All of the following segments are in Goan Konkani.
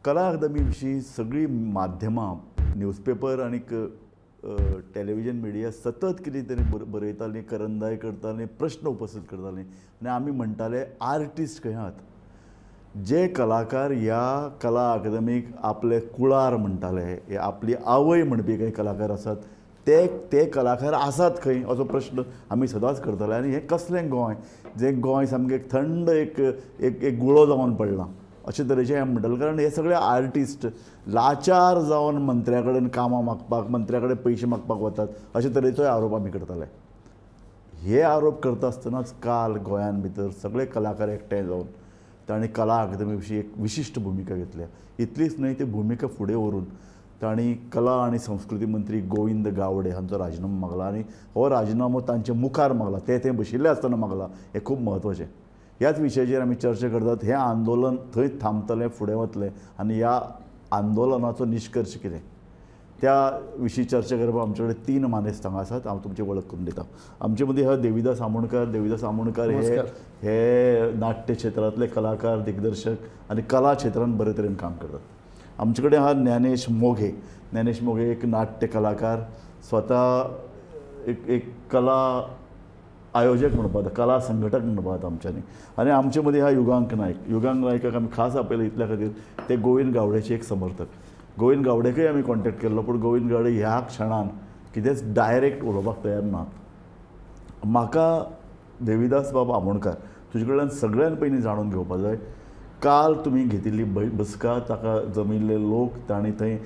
कला अकादमी विशीं सगळीं माध्यमां, न्यूजपेपर आनीक टेलिविजन मिडिया सतत कितें तरी बरयतालीं, करंदाय करतालीं, प्रश्न उपस्थित करतालीं आनी आमी म्हणटाले आर्टिस्ट खंय आहात, जे कलाकार ह्या कला अकादमीक आपले कुळार म्हणटाले, आपली आवय म्हणपी काही कलाकार आसात, ते ते कलाकार आसात खंय असो प्रश्न आमी सदांच करताले. आनी हें कसलें गोंय, जें गोंय सामकें थंड एक एक एक गुळो जावन पडलां अशे तरेचें हें म्हणटालें. कारण हे सगळे आर्टिस्ट लाचार जावन मंत्र्या कडेन कामां मागपाक, मंत्र्या कडेन पयशे मागपाक वतात अशे तरेचोय आरोप आमी करताले. हे आरोप करता आसतनाच काल गोंयान भितर सगळे कलाकार एकठांय जावन तांणी कला अकादमी विशीं एक विशिश्ट भुमिका घेतल्या. इतलीच न्हय, ती भुमिका फुडें व्हरून तांणी कला आनी संस्कृती मंत्री गोविंद गावडे हांचो राजिनामो मागला आनी हो राजिनामो तांचे मुखार मागला, ते थंय बशिल्ले आसतना मागला. हें खूब म्हत्वाचें. ह्याच विशयाचेर आमी चर्चा करतात. हें आंदोलन थंय थांबतलें, फुडें वतलें आनी ह्या आंदोलनाचो निश्कर्श कितें त्या विशीं चर्चा करपाक आमचे कडेन तीन मानेस्त हांगा आसात. हांव तुमची वळख करून दिता. आमचे मदीं आहा देविदास आमोणकर. देविदास आमोणकर हे हे नाट्य क्षेत्रांतले कलाकार, दिग्दर्शक आनी कला क्षेत्रांत बरे तरेन काम करतात. आमचे कडेन आहा ज्ञानेश मोघे. ज्ञानेश मोघे एक नाट्य कलाकार, स्वता एक एक कला आयोजक म्हणपाक जाता, कला संघटक म्हणपाक जाता आमच्यांनी. आनी आमचे मदीं आहा युगांक नायक. युगांक नायकाक आमी खास आपयले इतल्या खातीर, ते गोविंद गावडेचे एक समर्थक. गोविंद गावडेकय आमी कॉन्टेक्ट केल्लो, पूण गोविंद गावडे ह्या क्षणान कितेंच डायरेक्ट उलोवपाक तयार नात. म्हाका देविदास बाब आमोणकर तुजे कडल्यान सगळ्यान पयलीं जाणून घेवपाक जाय, काल तुमी घेतिल्ली बसका, ताका जमिल्ले लोक, तांणी थंय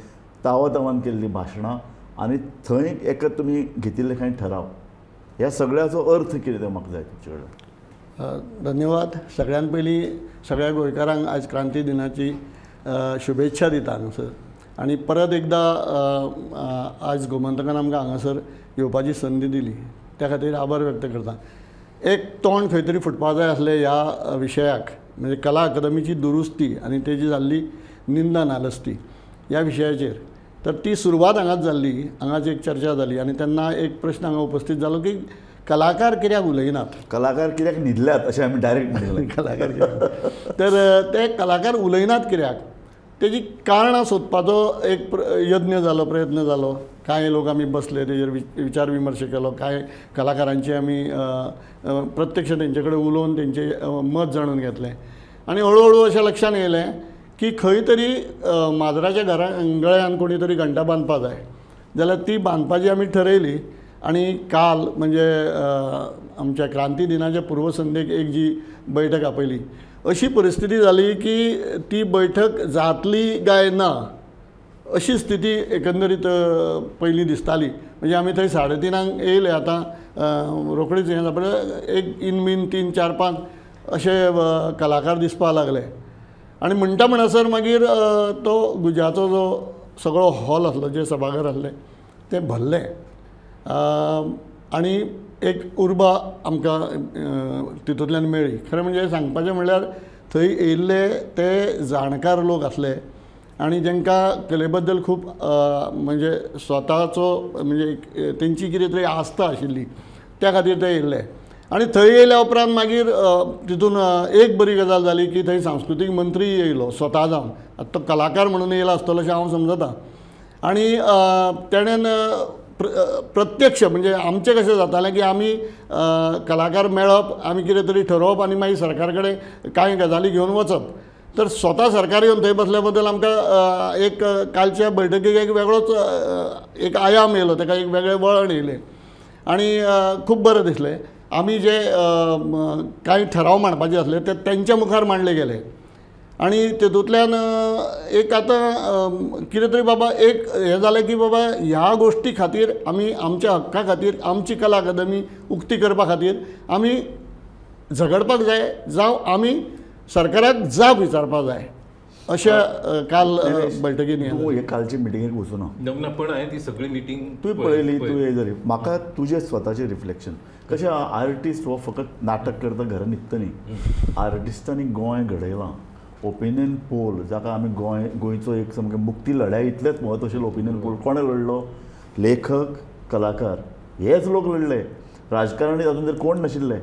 तावातावान केल्लीं भाशणां आनी थंय एका तुमी घेतिल्ले कांय ठराव, ह्या सगळ्याचो अर्थ कितें तें म्हाका जाय तुमचे कडेन. धन्यवाद. सगळ्यान पयलीं सगळ्या गोंयकारांक आयज क्रांती दिनाची शुभेच्छा दिता हांगासर आनी परत एकदां आयज गोमंतकान आमकां हांगासर येवपाची संदी दिली त्या खातीर आभार व्यक्त करता. एक तोंड खंय तरी फुटपा जाय आसलें ह्या विशयाक, म्हणजे कला अकादमीची दुरुस्ती आनी तेजी जाल्ली निंदा नालस्ती ह्या विशयाचेर. तर ती सुरवात हांगाच जाल्ली, हांगाच एक चर्चा जाली आनी तेन्ना एक प्रश्न हांगा उपस्थित जालो की कलाकार कित्याक उलयनात, कलाकार कित्याक न्हिदल्यात अशें आमी डायरेक्ट म्हणलें. कलाकार कित्याक, तर ते कलाकार उलयनात कित्याक तेजी कारणां सोदपाचो एक यत्न जालो, प्रयत्न जालो. कांय लोक आमी बसले तेजेर विचार विमर्श केलो, कांय कलाकारांची आमी प्रत्यक्ष तेंचे कडेन उलोवन तेंचें मत जाणून घेतलें आनी हळू हळू अशें लक्षांत येयलें की खंय तरी माजराच्या घरा गळ्यान कोणी तरी घंटा बांदपा जाय, जाल्यार ती बांदपाची आमी ठरयली. आनी काल म्हणजे आमच्या क्रांती दिनाच्या पुर्वसंध्येक एक जी बैठक आपयली, अशी परिस्थिती जाली की ती बैठक जातली काय ना अशी स्थिती एकंदरीत पयलीं दिसताली. म्हणजे आमी थंय 3:30 येयले, आतां रोखडीच हें जालें, एक इन मीन 3, 4, 5 अशे कलाकार दिसपाक लागले. आनी म्हणटा म्हणसर मागीर तो गुजाचो जो सगळो हॉल आसलो, जें सभाघर आसलें तें भरलें आनी एक उर्बा आमकां तितूंतल्यान मेळ्ळी. खरें म्हणजे सांगपाचें म्हणल्यार थंय येयल्ले ते जाणकार लोक आसले आनी तांकां कले बद्दल खूब म्हणजे स्वताचो म्हणजे तेंची कितें तरी आस्था आशिल्ली त्या खातीर ते येयल्ले. आनी थंय येयल्या उपरांत मागीर तितून एक बरी गजाल जाली की थंय सांस्कृतीक मंत्री येयलो स्वता जावन, आतां तो कलाकार म्हणून येयला आसतलो अशें हांव समजता. आनी तेणेन प्रत्यक्ष म्हणजे आमचें कशें जातालें की आमी कलाकार मेळप, आमी कितें तरी ठरोवप आनी मागीर सरकार कडेन कांय गजाली घेवन वचप. तर स्वता सरकार येवन थंय बसल्या बद्दल आमकां एक कालच्या बैठकीक एक वेगळोच एक आयाम येयलो, ताका एक वेगळें वळण येयलें आनी खूब बरें दिसलें. आमी जे कांय ठराव मांडपाचे आसले ते तेंच्या मुखार मांडले गेले आनी तेतूंतल्यान एक आतां कितें तरी बाबा एक हें जालें की बाबा ह्या गोश्टी खातीर आमी आमच्या हक्का खातीर आमची कला अकादमी उक्ती करपा खातीर आमी झगडपाक जाय, जावं आमी सरकाराक जाप विचारपाक जाय अशें काल बैठकीन. तूं हे कालचे मिटिंगेक वचूना ना, पण हांवें ती सगळी मिटींग तुवें पळयली, तुवें जाली. म्हाका तुजें स्वताचें रिफ्लेक्शन कशें, आर्टिस्ट हो फकत नाटक करता घरा न्हिदता न्ही, आर्टिस्टांनी गोंय घडयलां. ओपिनियन पोल जाका आमी गोंयचो एक सामकें मुक्ती लढ्या इतलेंच म्हत्व आशिल्लो ओपिनियन पोल कोणें लढलो? लेखक, कलाकार हेच लोक लढले, राजकारणी तातूंत तर कोण नाशिल्ले.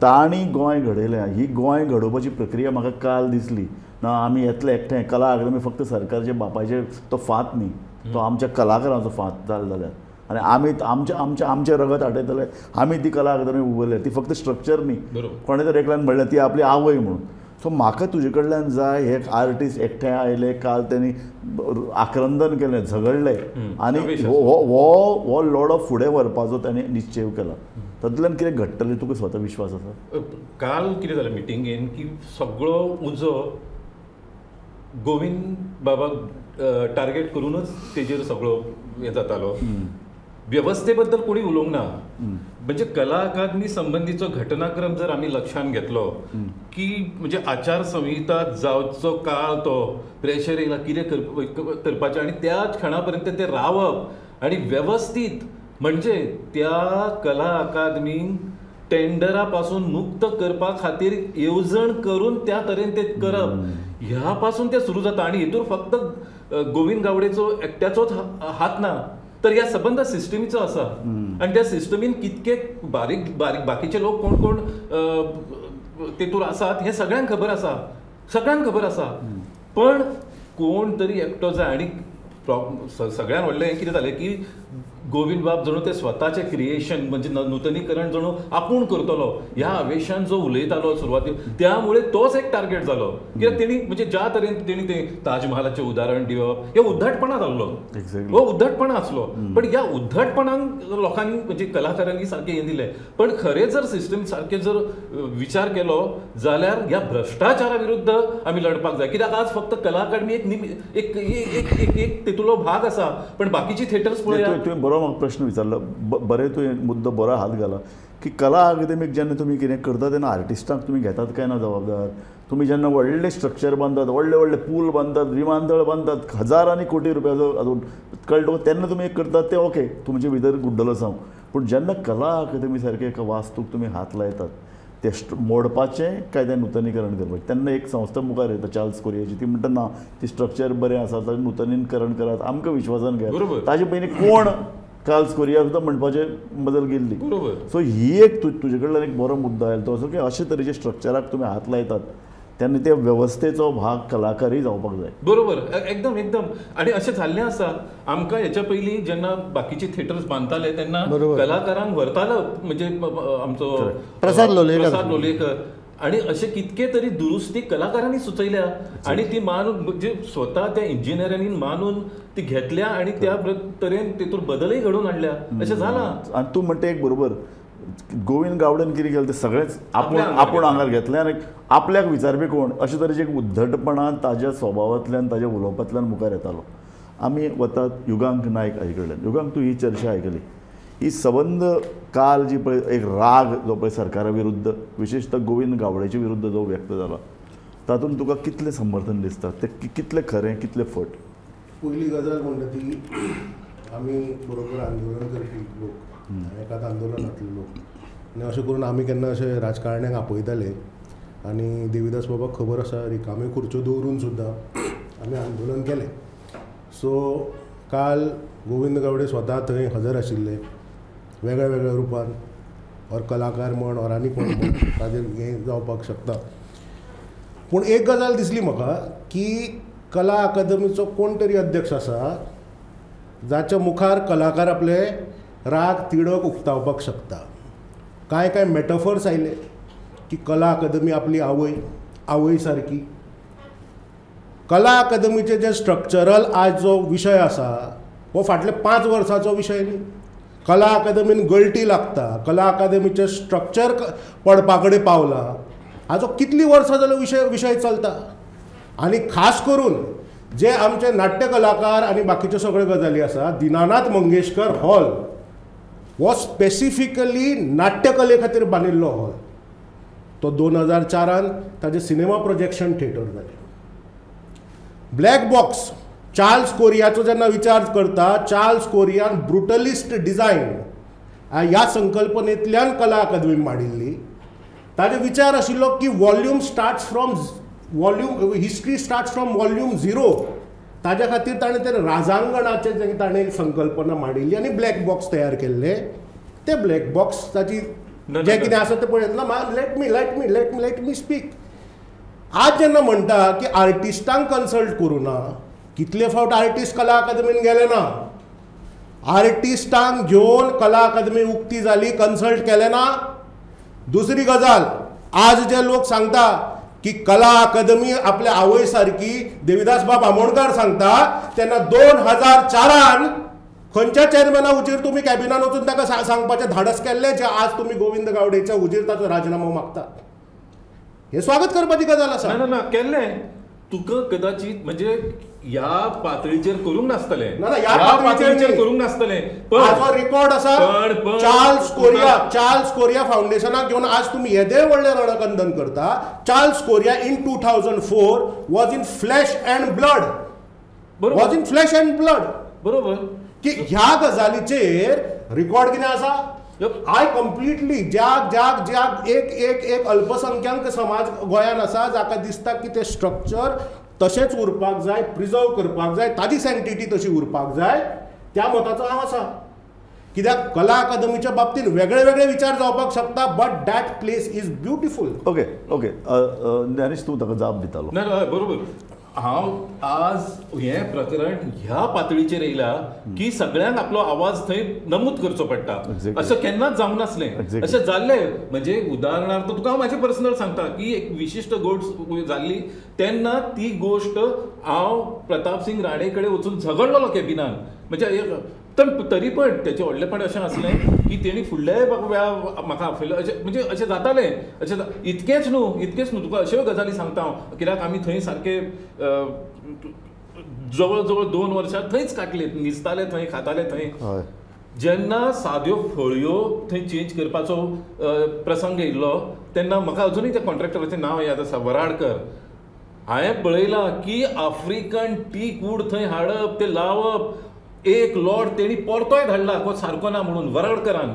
तांणी गोंय घडयलें. ही गोंय घडोवपाची प्रक्रिया म्हाका काल दिसली. ना आमी येतले एकठांय. कला अकादमी फक्त सरकारचे बापायचे तो फात न्ही, तो आमच्या कलाकारांचो फात जालो जाल्यार आनी आमी आमच्या आमच्या आमचें रगत आटयतले, आमी ती कला अकादमी उबरल्या, ती फक्त स्ट्रक्चर न्ही. कोणें तर एकल्यान म्हणलें ती आपली आवय म्हणून. सो म्हाका तुजे कडल्यान जाय हे आर्टिस्ट एकठांय आयले काल, तेणी आक्रंदन केलें, झगडले आनी हो हो लढो फुडें व्हरपाचो ताणें निश्चेव केला. तातूंतल्यान कितें घडटलें तुका स्वता विश्वास आसा? काल कितें जालें मिटिंगेन की सगळो उजो गोविंद बाबाक टार्गेट करूनच तेजेर सगळो हें जातालो. वेवस्थे बद्दल कोणी उलोवंक ना. म्हणजे कला अकादमी संबंदीचो घटनाक्रम जर आमी लक्षांत घेतलो की म्हणजे आचारसंहिता जावचो काळ तो प्रेशर येयला कितें करपाचें आनी त्याच क्षणा पर्यंत ते रावप आनी वेवस्थीत म्हणजे त्या कला अकादमीक टेंडरा पासून मुक्त करपा खातीर येवजण करून त्या तरेन ते करप ह्या पासून ते सुरू जाता. आनी हेतूर फक्त गोविंद गावडेचो एकट्याचोच हात ना, तर ह्या सबंद सिस्टमीचो आसा. आनी त्या सिस्टमीन कितके बारीक बारीक बाकीचे लोक कोण कोण तेतूर आसात हें सगळ्यांक खबर आसा, सगळ्यांक खबर आसा. पण कोण तरी एकटो जाय. आनी सगळ्यान व्हडलें हें कितें जालें की गोविंद बाब जणू ते स्वताचें क्रिएशन म्हणजे नुतनीकरण जणू आपूण करतलो ह्या आवेशान जो उलयतालो सुरवातीक, त्यामुळे तोच एक टार्गेट जालो. कित्याक तेणी म्हणजे ज्या तरेन तेणी ते ताजमहालाचें उदाहरण दिवप हे उद्धटपणा जाल्लो, हो उद्धटपणा आसलो. पण ह्या उद्धटपणाक लोकांनी म्हणजे कलाकारांनी सारकें हें दिलें. पण खरें जर सिस्टम सारकें जर विचार केलो जाल्यार ह्या भ्रश्टाचारा विरुद्ध आमी लढपाक जाय. कित्याक आज फक्त कला अकादमी एक एक एक तेतुलो भाग आसा, पण बाकीची थिएटर्स पळया. तुवें बरो म्हाका प्रश्न विचारलो, बरें तुवें मुद्दो बरो हात घाला की कला अकादमीक जेन्ना तुमी कितें करता तेन्ना आर्टिस्टांक तुमी घेतात काय ना जबाबदार? तुमी जेन्ना व्हडलें स्ट्रक्चर बांदतात, व्हडले व्हडले पूल बांदतात, विमानतळ बांदतात, हजारांनी कोटी रुपयाचो हातून कळटा तेन्ना तुमी एक करतात तें ओके, तुमचे भितर गुड्डलो हांव. पूण जेन्ना कला अकादमी सारके एका वास्तूक तुमी हात लायतात ते मोडपाचें काय तें नुतनीकरण करपाचें, तेन्ना एक संस्था मुखार येता चार्ल्स कोरियाची, ती म्हणटा ना ती स्ट्रक्चर बरें आसा ताजें नुतनीकरण करात, आमकां विश्वासान घेयात. ताजे पयलीं कोण चार्ल्स कोरिया सुद्दां म्हणपाचें बदल गेल्ली. सो ही एक तुजे कडल्यान एक बरो मुद्दो आयलो तो असो की अशे तरेचे स्ट्रक्चराक तुमी हात लायतात तेन्ना त्या वेवस्थेचो भाग कलाकारय जावपाक जाय. बरोबर, एकदम एकदम. आनी अशें जाल्लें आसा आमकां. हेच्या पयलीं जेन्ना बाकीचे थिएटर्स बांदताले तेन्ना कलाकारांक व्हरतालो म्हणजे आमचो प्रसाद लोलयेकर आनी अशे कितके तरी दुरुस्ती कलाकारांनी सुचयल्या आनी ती मानून म्हणजे स्वता त्या इंजिनियरांनी मानून ती घेतल्या आनी त्या तरेन तेतूर बदलय घडोवन हाडल्या. अशें जालां. आनी तूं म्हणटा एक बरोबर, गोविंद गावडेन कितें केलें तें सगळेंच आपूण आपूण आंगार घेतलें आनी आपल्याक विचारपी कोण अशे तरेचे एक उद्धटपणान ताज्या स्वभावांतल्यान ताज्या उलोवपांतल्यान मुखार येतालो. आमी वतात युगांक नायक हाजे कडल्यान. युगांक, तूं ही चर्चा आयकली, ही सबंद काल जी पळय एक राग जो पळय सरकारा विरुद्ध विशेषतः गोविंद गावडेचे विरुद्ध जो व्यक्त जाला तातूंत तुका कितलें समर्थन दिसता, तें कितलें खरें कितलें फट? पयली गजाल म्हणटा ती आमी बरोबर आंदोलन करपी लोक, एकाच आंदोलनांतले लोक, आनी अशें करून आमी केन्ना अशें राजकारण्यांक आपयताले आनी देवीदास बाबाक खबर आसा रिकाम्यो खुर्च्यो दवरून सुद्दां आमी आंदोलन केलें. सो काल गोविंद गावडे स्वता थंय हजर आशिल्ले वेगळ्या वेगळ्या रुपान, ऑर कलाकार म्हण ऑर आनी कोण म्हण ताजेर हें जावपाक शकता. पूण एक गजाल दिसली म्हाका की कला अकादमीचो कोण तरी अध्यक्ष आसा जाच्या मुखार कलाकार आपले राग तिडक उक्तावपाक शकता. कांय कांय मेटाफर्स आयले की कला अकादमी आपली आवय, आवय सारकी. कला अकादमीचे जे स्ट्रक्चरल आज जो विशय आसा हो फाटले 5 वर्सांचो विशय न्ही. कला अकादमीन गळटी लागता, कला अकादमीचें स्ट्रक्चर पडपा कडेन पावलां, हाजो कितलीं वर्सां जालो विशय चलता. आनी खास करून जे आमचे नाट्य कलाकार आनी बाकीच्यो सगळ्यो गजाली आसा, दिनानाथ मंगेशकर हॉल हो स्पेसिफिकली नाट्यकले खातीर बांदिल्लो हॉल, तो 2004 ताजें सिनेमा प्रोजेक्शन थिएटर जालें. ब्लॅक बॉक्स चार्ल्स कोरियाचो जेन्ना विचार करता, चार्ल्स कोरियान ब्रुटलिस्ट डिझायन ह्या संकल्पनेंतल्यान कला अकादमी मांडिल्ली. ताजो विचार आशिल्लो की volume starts from volume, history starts from volume 0. ताज्या खातीर ताणें ते राजांगणाचे जे ताणें संकल्पना मांडिल्ली आनी ब्लॅक बॉक्स तयार केल्ले. ते ब्लॅक बॉक्स ताची जें कितें आसा तें पळयतना let me let me let me let me speak. आज जेन्ना म्हणटा की आर्टिस्टांक कन्सल्ट करूं ना, कितले फावट आर्टिस्ट कला अकादमीन गेले ना, आर्टिस्टांक घेवन कला अकादमी उक्ती जाली, कन्सल्ट केलें ना. दुसरी गजाल, आज जे लोक सांगता की कला अकादमी आपल्या आवय सारकी, देविदास बाब आमोणकार सांगता, तेन्ना 2004 खंयच्या चेअरमॅना हुजीर तुमी कॅबिनान वचून ताका सांगपाचें धाडस केल्लें, जे आज तुमी गोविंद गावडेच्या हुजीर ताचो राजिनामो मागता? हें स्वागत करपाची गजाल आसा. ना ना केल्लें तुका कदाचित म्हणजे ह्या पातळीचेर करूंक नासतलें, ह्या पातळीचेर करूंक नासतलें, पण हाचो रिकॉर्ड आसा. चार्ल्स कोरिया, चार्ल्स कोरिया फावंडेशनाक घेवन आज तुमी येदें व्हडलें रणकंदन करता. Charles Correa in 2004 was in flesh and blood, was in flesh and blood. बरोबर की ह्या गजालीचेर रिकॉर्ड कितें आसा? I completely ज्या ज्या ज्या एक एक एक अल्पसंख्याक समाज गोंयान आसा जाका दिसता की तें स्ट्रक्चर तशेंच उरपाक जाय, प्रिजर्व करपाक जाय, ताजी सँक्टिटी तशी उरपाक जाय, त्या मताचो हांव आसा. कित्याक कला अकादमीच्या बाबतींत वेगळे वेगळे विचार जावपाक शकता, but that place is beautiful. Okay okay Gyanesh, तूं ताका जाप दितालो. ना बरोबर, हांव आज हें प्रकरण ह्या पातळीचेर येयला की सगळ्यांक आपलो आवाज थंय नमूद करचो पडटा. अशें केन्नाच जावंक नासलें, अशें जाल्लें. म्हणजे उदाहरणार्थ तुका हांव म्हाजें पर्सनल सांगता की एक विशिश्ट गोश्ट जाल्ली तेन्ना ती गोश्ट हांव प्रताप सिंग राणे कडेन वचून झगडलेलो कॅबिनान. म्हणजे तरी पण तेचें व्हडलेपण अशें आसलें की तेणी फुडल्याय वेळा म्हाका आपयलो. अशें म्हणजे अशें जातालें. अशें इतकेंच न्हू, इतकेंच न्हू, तुका अश्योय गजाली सांगता हांव, कित्याक आमी थंय सारके जवळ जवळ 2 वर्सां थंयच काडली, न्हिजताले थंय, खाताले थंय. जेन्ना साद्यो फळयो थंय चेंज करपाचो प्रसंग येयल्लो तेन्ना म्हाका अजुनूय त्या कॉन्ट्रॅक्टराचें नांव याद आसा, वराडकर. हांवें पळयलां की आफ्रिकन टीक वूड थंय हाडप, ते लावप, एक लॉट तेणी परतोय धाडला को सारको ना म्हणून वराडकरान.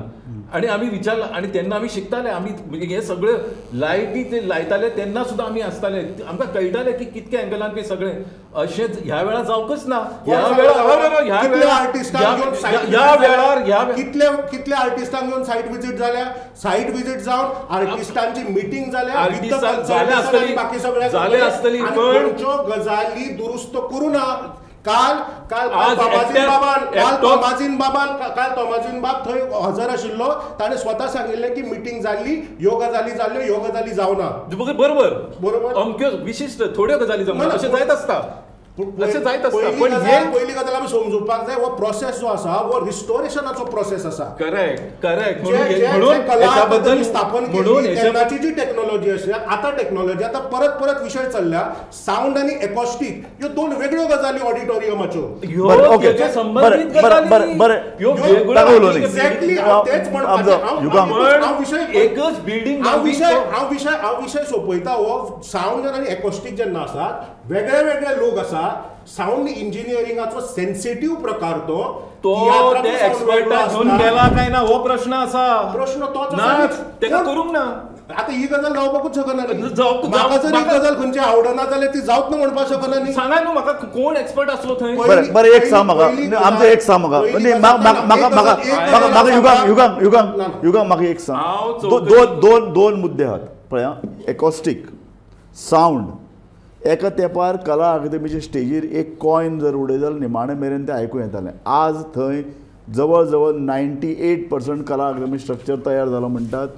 आनी आमी विचारला, आनी तेन्ना आमी शिकताले, आमी हे सगळे लायटी ते लायताले तेन्ना सुद्दां आमी आसताले, आमकां कळटालें की कितक्या एंगलान बी सगळें. अशेंच ह्या वेळार जावंकच ना. ह्या वेळार कितले कितले आर्टिस्टांक घेवन सायट विजीट जाल्या, सायट विजीट जावन आर्टिस्टांची मिटींग जाल्या, बाकी सगळ्या जाल्या आसतली, पण गजाली दुरुस्त करूं ना. काल काल तोमाजीन बाबान, काल तोमाजीन बाबान, काल तोमाजीन बाब थंय हजर आशिल्लो, ताणें स्वता सांगिल्लें की मिटींग जाल्ली, ह्यो गजाली जाल्ल्यो, ह्यो गजाली जावना. बरोबर बरोबर, अमक्यो विशिश्ट थोड्यो गजाली जावना, अशें जायत आसता, अशें जायत आसता. पण पयली गजाल आमी समजुपाक जाय, हो प्रोसेस जो आसा हो रिस्टोरेशनाचो प्रोसेस आसा. करेक्ट करेक्ट, कला अकादमी स्थापन केली तेन्नाची जी टॅक्नॉलॉजी आशिल्ली, आतां टॅक्नॉलॉजी आतां परत परत विशय चल्ल्या. सावंड आनी एकॉस्टीक ह्यो 2 वेगळ्यो गजाली ऑडिटोरियमाच्यो. एक्झॅक्टली तेच म्हणपाचें. एकच बिल्डींग हांव विशय सोंपयता. हो सावंड आनी एकॉस्टीक जेन्ना आसा, वेगळे वेगळे लोक आसा, सावंड इंजिनियरिंगाचो सेन्सिटीव प्रकार तो एक्सपर्टाक घेवन गेला काय ना हो प्रश्न आसा. प्रश्न तोच आसा, तेका करूंक ना. आतां ही गजाल जावपाकूच शकना. म्हाका जर ही गजाल खंयची आवडना जाल्यार ती जावच ना म्हणपाक शकना न्ही. सांगा न्हू म्हाका कोण एक्सपर्ट आसलो थंय. बरें बरें, एक सांग म्हाका, आमचें एक सांग म्हाका, म्हाका म्हाका म्हाका युगांक युगांक युगांक युगांक म्हाका एक सांग, दोन दोन दोन मुद्दे आहात पळया. एकॉस्टीक सावंड, एका तेंपार कला अकादमीचे स्टेजीर एक कॉयन जर उडयत जाल्यार निमाणे मेरेन तें आयकूं येतालें. आज थंय जवळ जवळ 98% कला अकादमी स्ट्रक्चर तयार जालां म्हणटात,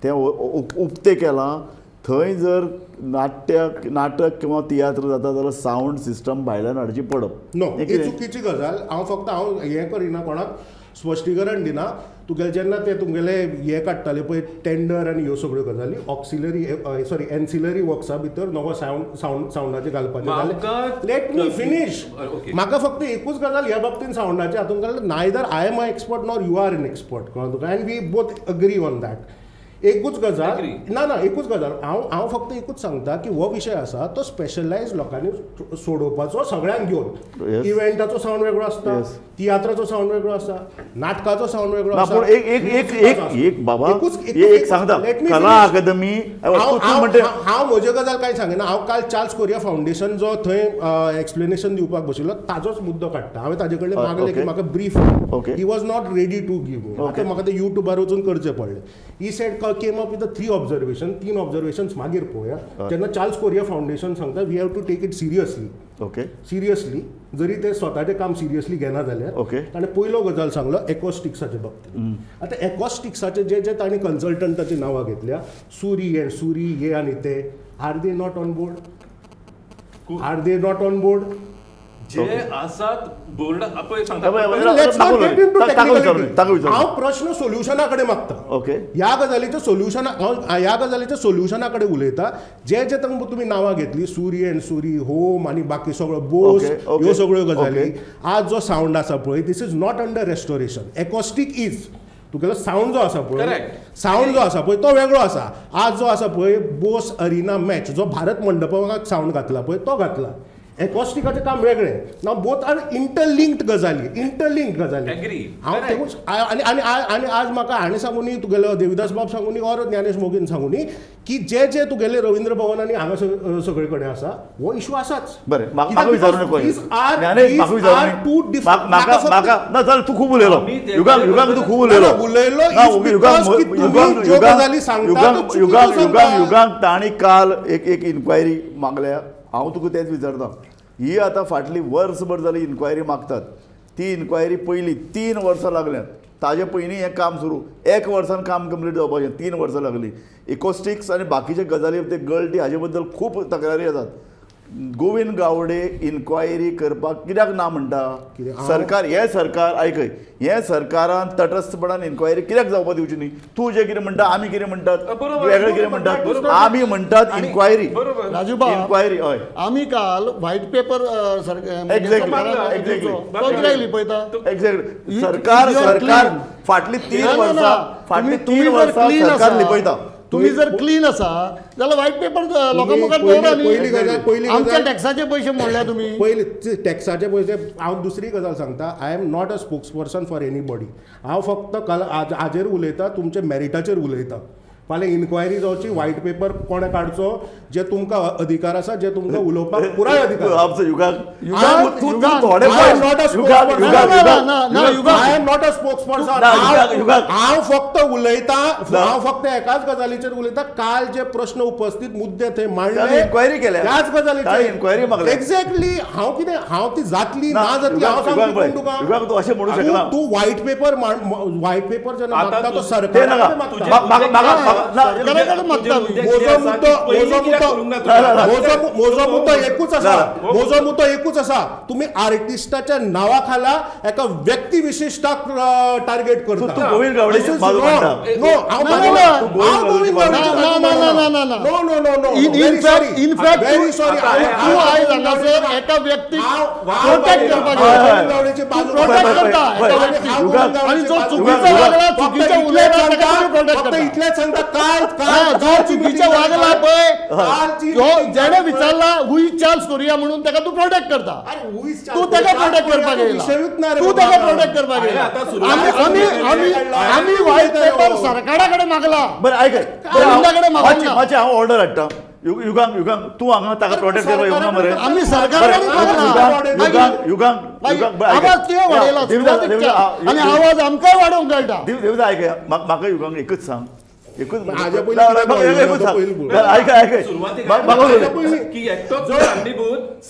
तें उक्तें केलां. थंय जर नाट्य नाटक किंवा तियात्र जाता जाल्यार सावंड सिस्टम भायल्यान हाडची पडप नो, ही चुकीची गजाल. हांव फक्त हांव हें करिना, कोणाक स्पश्टीकरण दिना. तुगेले जेन्ना ते तुमगेले हे काडटाले पळय टेंडर आनी ह्यो सगळ्यो गजाली, ऑक्सिलरी सॉरी एन्सिलरी वर्क्सा भितर नवो सावंड सावंड सावंडाचे घालपाचें जालें. Let me finish. म्हाका फक्त एकूच गजाल ह्या बाबतीन सावंडाचे हातून घाल, neither I am a expert nor you are an expert, कळ्ळें तुका, and we both agree on that. एकूच गजाल ना ना एकूच गजाल हांव हांव फक्त एकूच सांगता की हो विशय आसा तो स्पेशलायज लोकांनी सोडोवपाचो, सगळ्यांक घेवन. इव्हेंटाचो सावंड वेगळो आसता, तियात्राचो सावंड वेगळो आसा, नाटकाचो सावंड वेगळो आसा. पूण एक एक एक एक एक बाबा एक सांगता कला अकादमी हांव म्हजे गजाल कांय सांगिना. हांव काल चार्ल्स कोरिया फावंडेशन जो थंय एक्सप्लेनेशन दिवपाक बशिल्लो ताजोच मुद्दो काडटा. हांवें ताजे कडेन मागलें की म्हाका brief, he was not ready to give me. आतां म्हाका तें युट्यूबार वचून करचें पडलें. He said came up with 3 observation, 3 observations मागीर पळोवया. जेन्ना चार्ल्स कोरिया फावंडेशन सांगता we have to take it seriously. Okay, seriously जरी ते स्वताचें काम सिरियसली घेना जाल्यार. ओके, ताणें पयलो गजाल सांगलो एकॉस्टिक्साचे बाबतींत. आतां एकॉस्टिक्साचे जे जे ताणें कन्सल्टंटाची नांवां घेतल्या, सुरी एंड सुरी हे आनी ते, are they not on board? Are they not on board? जे आसात बोर्ड पळय सांगता. हांव प्रश्न सोल्युशना कडेन मागता. ओके, ह्या गजालीचें सोल्युशन हांव ह्या गजालीच्या सोल्युशना कडेन उलयता. जे जे तुमी नांवां घेतली, सुरी एंड सुरी, होम आनी बाकी सगळो बोस, ह्यो सगळ्यो गजाली, आज जो सावंड आसा पळय this is not under restoration. Acoustic is तुगेलो सावंड जो आसा पळय, सावंड जो आसा पळय तो वेगळो आसा. आज जो आसा पळय बोस अरिना मॅच जो भारत मंडपाक सावंड घातला पळय तो घातला. एकॉस्टिकाचें काम वेगळें. नाव बोथ are interlinked गजाली, इंटरलिंक्ड गजाली. हांव तेकूच आनी आनी आनी आज म्हाका हाणें सांगूनी, तुगेलो देविदास बाब सांगूनी ऑर ज्ञानेश मोगीन सांगूनी की जे जे तुगेले रवींद्र भवन आनी हांगा सगळे कडेन आसा हो इशू आसाच. बरें, म्हाका विचारू नको. तूं खूब उलयलो युगांक, तूं खूब उलयलो. उलयलो ज्यो गजाली सांगता युगांक तांणी काल एक एक इन्क्वायरी मागल्या. हांव तुका तेंच विचारता, ही आतां फाटली वर्सभर जाली इन्क्वायरी मागतात, ती इन्क्वायरी पयली 3 वर्सां लागल्यात, ताजे पयलीं हें काम सुरू, 1 वर्सान काम कंप्लीट जावपाचें, 3 वर्सां लागलीं. इकोस्टिक्स आनी बाकीचे गजाली ते गळटी हाजे बद्दल खूब तक्रारी येतात. गोविंद गावडे इन्क्वायरी करपाक कित्याक ना म्हणटा सरकार? हें सरकार आयकय, हें सरकारान तटस्थपणान इन्क्वायरी कित्याक जावपाक दिवची न्ही? तूं जें कितें म्हणटा, आमी कितें म्हणटात, वेगळें कितें म्हणटात. आमी म्हणटात इन्क्वायरी. राजूबाब, इन्क्वायरी हय. आमी काल व्हायट पेपर एक्झॅक्टली लिपयता. एक्झॅक्टली सरकार सरकार फाटली 3 वर्सां, फाटली 3 वर्सां सरकार लिपयता. तुम्ही जर क्लीन आसा जाल्यार व्हायट पेपर लोकां मुखार दवरा न्ही. आमच्या टॅक्साचे पयशे मोडल्या तुमी. पयली टॅक्साचे पयशे. हांव दुसरी गजाल सांगता, I am not a spokesperson for anybody. हांव फक्त हाजेर उलयता, तुमच्या मेरिटाचेर उलयता. फाल्यां इन्क्वायरी जावची, व्हायट पेपर कोणें काडचो, जे तुमकां अधिकार आसा, जे तुमकां उलोवपाक पुराय अधिकार. I am not a spokesperson. हांव फक्त उलयता, हांव फक्त एकाच गजालीचेर उलयता. काल जे प्रश्न उपस्थित मुद्दे थंय मांडले, इन्क्वायरी केल्या त्याच गजालीचेर इन्क्वायरी मागली. एक्झॅक्टली. हांव कितें, हांव ती जातली ना जातली हांव सांगता तुका. अशें म्हणूंक शकना तूं. व्हायट पेपर, व्हायट पेपर जेन्ना मागता तो सरकारा मागता. म्हजो मुद्दो एकूच आसा, म्हजो मुद्दो एकूच आसा, तुमी आर्टिस्टाच्या नांवा खाला एका व्यक्ती विशिश्टाक टार्गेट करता. गोविंद गावडे नो, हांव Govind Gawade. No no no no, very sorry. तूं आयज हांगासर एका व्यक्तीक प्रोटेक्ट करपाक प्रोटेक्ट करता आनी जो चुकीचो वागला, चुकीचो उलयला ताका तुमी प्रोटेक्ट करता. इतलेंच सांगता. जो चुकीचो वागला पळय, जेणे विचारला हू is Charles Korea म्हणून, ताका तूं प्रोटेक्ट करता. तूं ताका प्रोटेक्ट करपाक येयला, तूं ताका प्रोटेक्ट करपाक येयला. आमी आमी आमी व्हायट पेपर सरकारा कडेन मागला. बरें आयक, गोविंदा कडेन मागला. मातशें हांव ऑर्डर हाडटा. युगांक, युगांक तूं हांगा ताका प्रोटेक्ट करपाक येवना मरे. आमी सरकारा कडेन मागला. युगांक, युगांक आवाज तुवें वाडयला आनी आवाज आमकांय वाडोवंक कळटा. देवदा आयक, म्हाका युगांक एकूच सांग, एकूच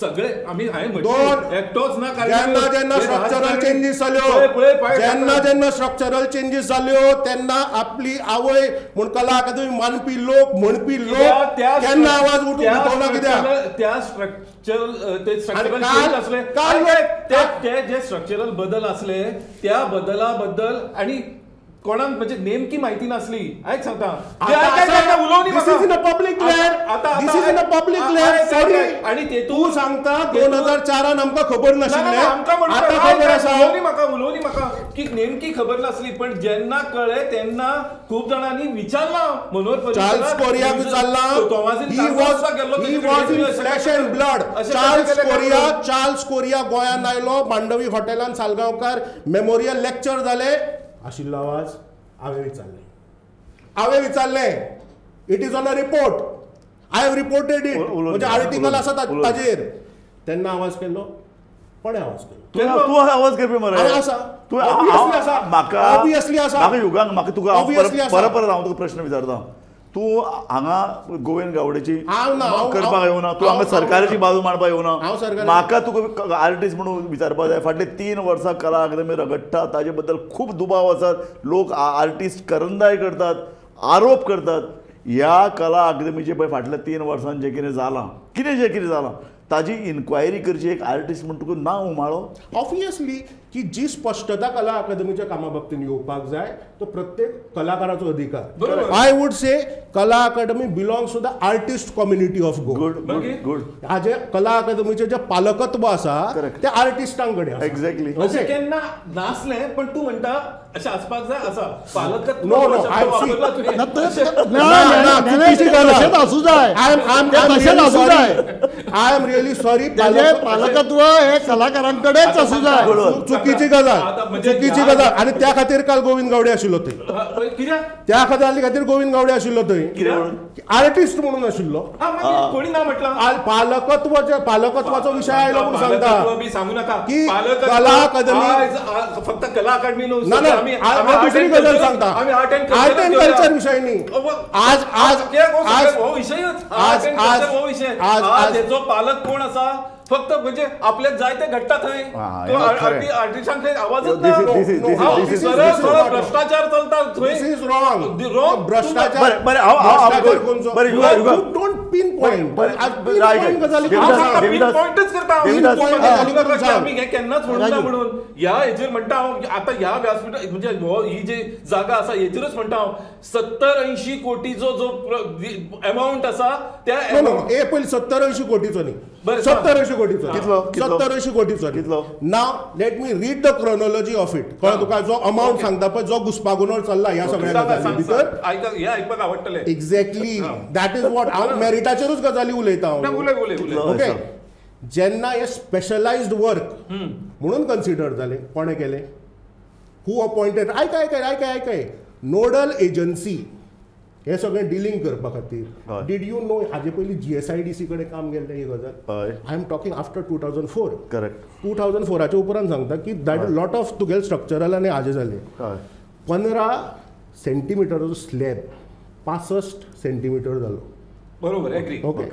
सगळे आमी हांवें म्हटलें एकटोच ना. जेन्ना जेन्ना स्ट्रक्चरल चेंजीस जाल्यो, जेन्ना जेन्ना स्ट्रक्चरल चेंजीस जाल्यो तेन्ना आपली आवय म्हूण कला अकादमी मानपी लोक, म्हणपी लोक केन्ना आवाज उठोवना कित्याक? त्या स्ट्रक्चरल ते स्ट्रक्चरल चेंज आसले, ते जे स्ट्रक्चरल बदल आसले त्या बदला बद्दल आनी कोणाक म्हणजे नेमकी माहिती नासली. आयक सांगता, this is in a public land, this is in a public land. Sorry. आणि ते तू सांगता 2004 आमकां खबर नाशिल्लें, आतां खबर आसा. म्हाका उलोवनी म्हाका की नेमकी खबर नासली, पण जेन्ना कळ्ळें तेन्ना खूब जाणांनी विचारलां मनोहर चार्ल्स कोरियाक विचारलां, he was in flesh and blood. Charles Correa, Charles Correa गोंयांत आयलो, मांडवी हॉटेलान सालगांवकार मेमोरियल लेक्चर जालें, आशिल्लो आवाज हांवें विचारलें, हांवें विचारलें, it is on a report, I have reported it, म्हणजे आर्टिकल आसा ताजेर. तेन्ना आवाज केलो, कोणें आवाज केलो? तूं आवाज करपी मरे. आसा, तूं आसा, म्हाका ऑब्वियसली आसा. म्हाका युगांक म्हाका तुका परत परत हांव तुका प्रश्न विचारता, तूं हांगा गोविंद गावडेची करपाक येवना, तूं हांगा सरकाराची बाजू मांडपाक येवना. म्हाका तुका आर्टिस्ट म्हणून विचारपाक जाय, फाटले 3 वर्सां कला अकादमी रगडटा, ताजे बद्दल खूब दुबाव आसात, लोक आर्टिस्ट करंदाय करतात, आरोप करतात. ह्या कला अकादमीचे पळय फाटल्या 3 वर्सांत जें कितें जालां, कितें जें कितें जालां ताजी इन्क्वायरी करची एक आर्टिस्ट म्हूण तुका ना उमाळो? ऑब्वियसली की जी स्पश्टता कला अकादमीच्या कामा बाबतीन येवपाक जाय तो प्रत्येक कलाकाराचो अधिकार. I would say Kala Akademi belongs to the artist community of Goa. Good good. हाजे कला अकादमीचें जें पालकत्व आसा तें आर्टिस्टां कडेन. एक्झॅक्टली. अशें केन्ना नासलें, पण तूं म्हणटा अशें आसपाक जाय आसा पालकत्व. आसूं जाय, I am really sorry. पालकत्व हे कलाकारांकडेच आसूं जाय. चुकीची गजाल, चुकीची गजाल. आनी त्या खातीर काल गोविंद गावडे आशिल्लो थंय, त्या गजाली खातीर गोविंद गावडे आशिल्लो थंय, आर्टिस्ट म्हणून आशिल्लो. कोणी ना म्हटलं पालकत्व, पालकत्वाचो विशय आयलो म्हणून सांगता की कला अकादमी फक्त कला अकादमी ना, दुसरी गजाल सांगता, आर्ट अँड कल्चर विशय न्ही. आज आज आज हो विशयच, आज आज आज हेचो पालक कोण आसा फक्त म्हणजे आपल्याक जाय ते घडटा थंय, आर्टिस्टांक आवाजच ना, भ्रष्टाचार चलता थंय. This is wrong. भ्रष्टाचार don't pin point. पॉइंटच करता आमी, हें केन्नाच म्हणूना म्हणून ह्या हेजेर म्हणटा हांव. आतां ह्या व्यासपीठ म्हणजे ही जी जागा आसा हेजेरूच म्हणटा हांव, 70-80 कोटीचो जो अमाउंट आसा त्या पयलीं 70-80 कोटीचो न्ही, 70-80 कोटीचो, 70-80 कोटीचो कितलो? Now let me read the chronology of it. कळ्ळें तुका? जो अमाउंट सांगता पळय, जो घुस्पागोंदळ चल्ला ह्या सगळ्या गजाली भितर, हें आयकपाक आवडटलें. Exactly that is what. हांव मेरिटाचेरूच गजाली उलयता. ओके, जेन्ना हे स्पेशलायज्ड वर्क म्हणून कन्सिडर जालें, कोणें केलें, हू अपॉयंटेड? आयक आयक आयक आयक, नोडल एजन्सी हे सगळें डिलींग करपा खातीर. Did you know हाजे पयलीं GSIDC कडेन काम गेल्लें ही गजाल? I am talking after 2004. Correct. 2004 उपरांत सांगता की that lot of तुगेले स्ट्रक्चरल आनी हाजें जालें. 15 सेंटीमिटराचो स्लॅब 65 सेंटीमिटर जालो. बरोबर, agree. Okay,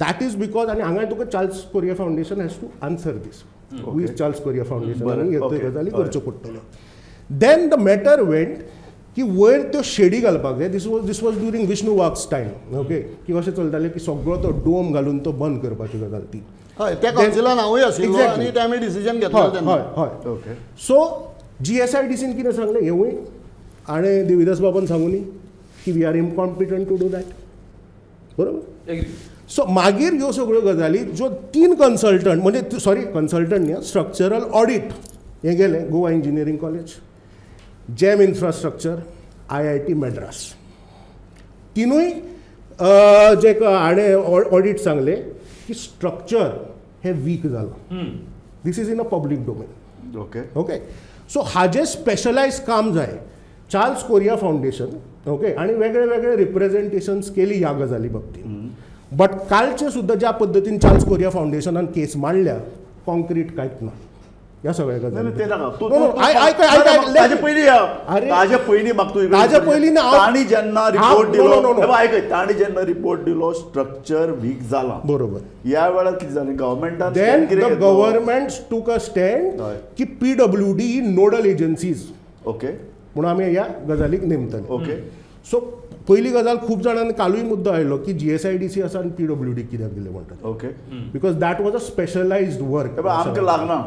that is because. आनी हांगा तुका Charles Correa Foundation has to answer this. Who is Charles Correa Foundation? आनी ह्यो गजाली करच्यो पडटल्यो. Then the matter went की वयर त्यो शेडी घालपाक जाय. This was during Vishnu Wagh's time. Okay, की कशें चलतालें की सगळो तो डोम घालून तो बंद करपाची गजाल ती. हय, त्या कावन्सिलान हांवूय आशिल्लो आनी ते आमी डिसिजन घेतलो. हय हय. ओके, सो GSIDCन कितें सांगलें हेवूय आनी देविदास बाबान सांगू न्ही की we are incompetent to do that. बरोबर. सो मागीर ह्यो सगळ्यो गजाली ज्यो 3 कन्सल्टंट म्हणजे सॉरी कन्सल्टंट न्ही, स्ट्रक्चरल ऑडीट हें गेलें Goa engineering college, GeM infrastructure, IIT Madras, तिनूय जे हाणें ऑडीट सांगलें की स्ट्रक्चर हें वीक जालां. This is in a public domain. Okay okay, so हाजें स्पेशलायज काम जाय. चार्ल्स कोरिया फावंडेशन, ओके, आनी वेगळे वेगळे रिप्रेझेंटेशन्स केली ह्या गजाली बाबतींत. बट कालचे सुद्दां ज्या पद्दतीन चार्ल्स कोरिया फावंडेशनान केस मांडल्या, कॉन्क्रीट कांयच ना ह्या सगळ्या गजाली. तांणी जेन्ना रिपोर्ट दिलो, आयक, तांणी जेन्ना रिपोर्ट दिलो स्ट्रक्चर वीक जाला. बरोबर. ह्या वेळार कितें जालें, गव्हर्मेंटान then the government took a stand की PWD nodal agencies. Okay, म्हणून आमी ह्या गजालीक नेमतले. ओके, सो पयली गजाल खूब जाणांनी कालूय मुद्दो आयलो की GSIDC आसा आनी PWD कित्याक दिलें म्हणटात. Okay, because that was a specialised work. आमकां लागना,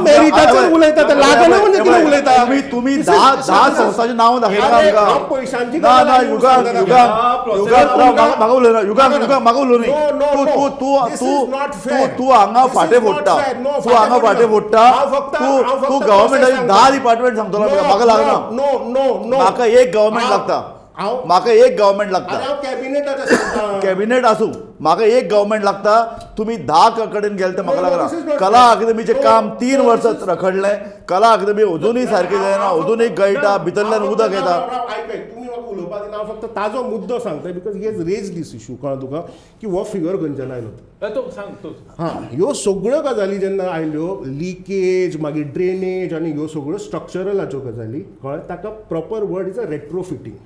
मेरिटाचेर उलयता, लागना म्हणजे कितें उलयता तुमी? 10 संस्थांचें नांव दाखयता आमकां पयशांची. ना ना युगांक युगांक युगांक म्हाका उलयना, युगांक युगांक म्हाका उलोवनी. तूं तूं तूं तूं तूं हांगा फाटें फोडटा, तूं हांगा फाटें फोडटा. तूं तूं गव्हर्मेंटाचे 10 डिपार्टमेंट सांगतलो आमकां, म्हाका लागना. म्हाका एक गव्हर्मेंट लागता, म्हाका एक गव्हर्मेंट लागता. कॅबिनेट आसूं, म्हाका एक गव्हर्मेंट लागता. तुमी 10 कडेन गेले ते म्हाका लागना. कला अकादमीचें काम 3 वर्सां रखडलें, कला अकादमी अजुनूय सारकें जायना, अजुनूय गळटा, भितरल्यान उदक येता. तुमी म्हाका उलोवपा दिना, हांव फक्त ताजो मुद्दो सांगता because he has raise this issue. कळ्ळें तुका की हो फिगर खंयच्यान आयलो? हां, ह्यो सगळ्यो गजाली जेन्ना आयल्यो, लिकेज मागीर ड्रेनेज आनी ह्यो सगळ्यो स्ट्रक्चरलाच्यो गजाली, कळ्ळें, ताका proper word is a retrofitting.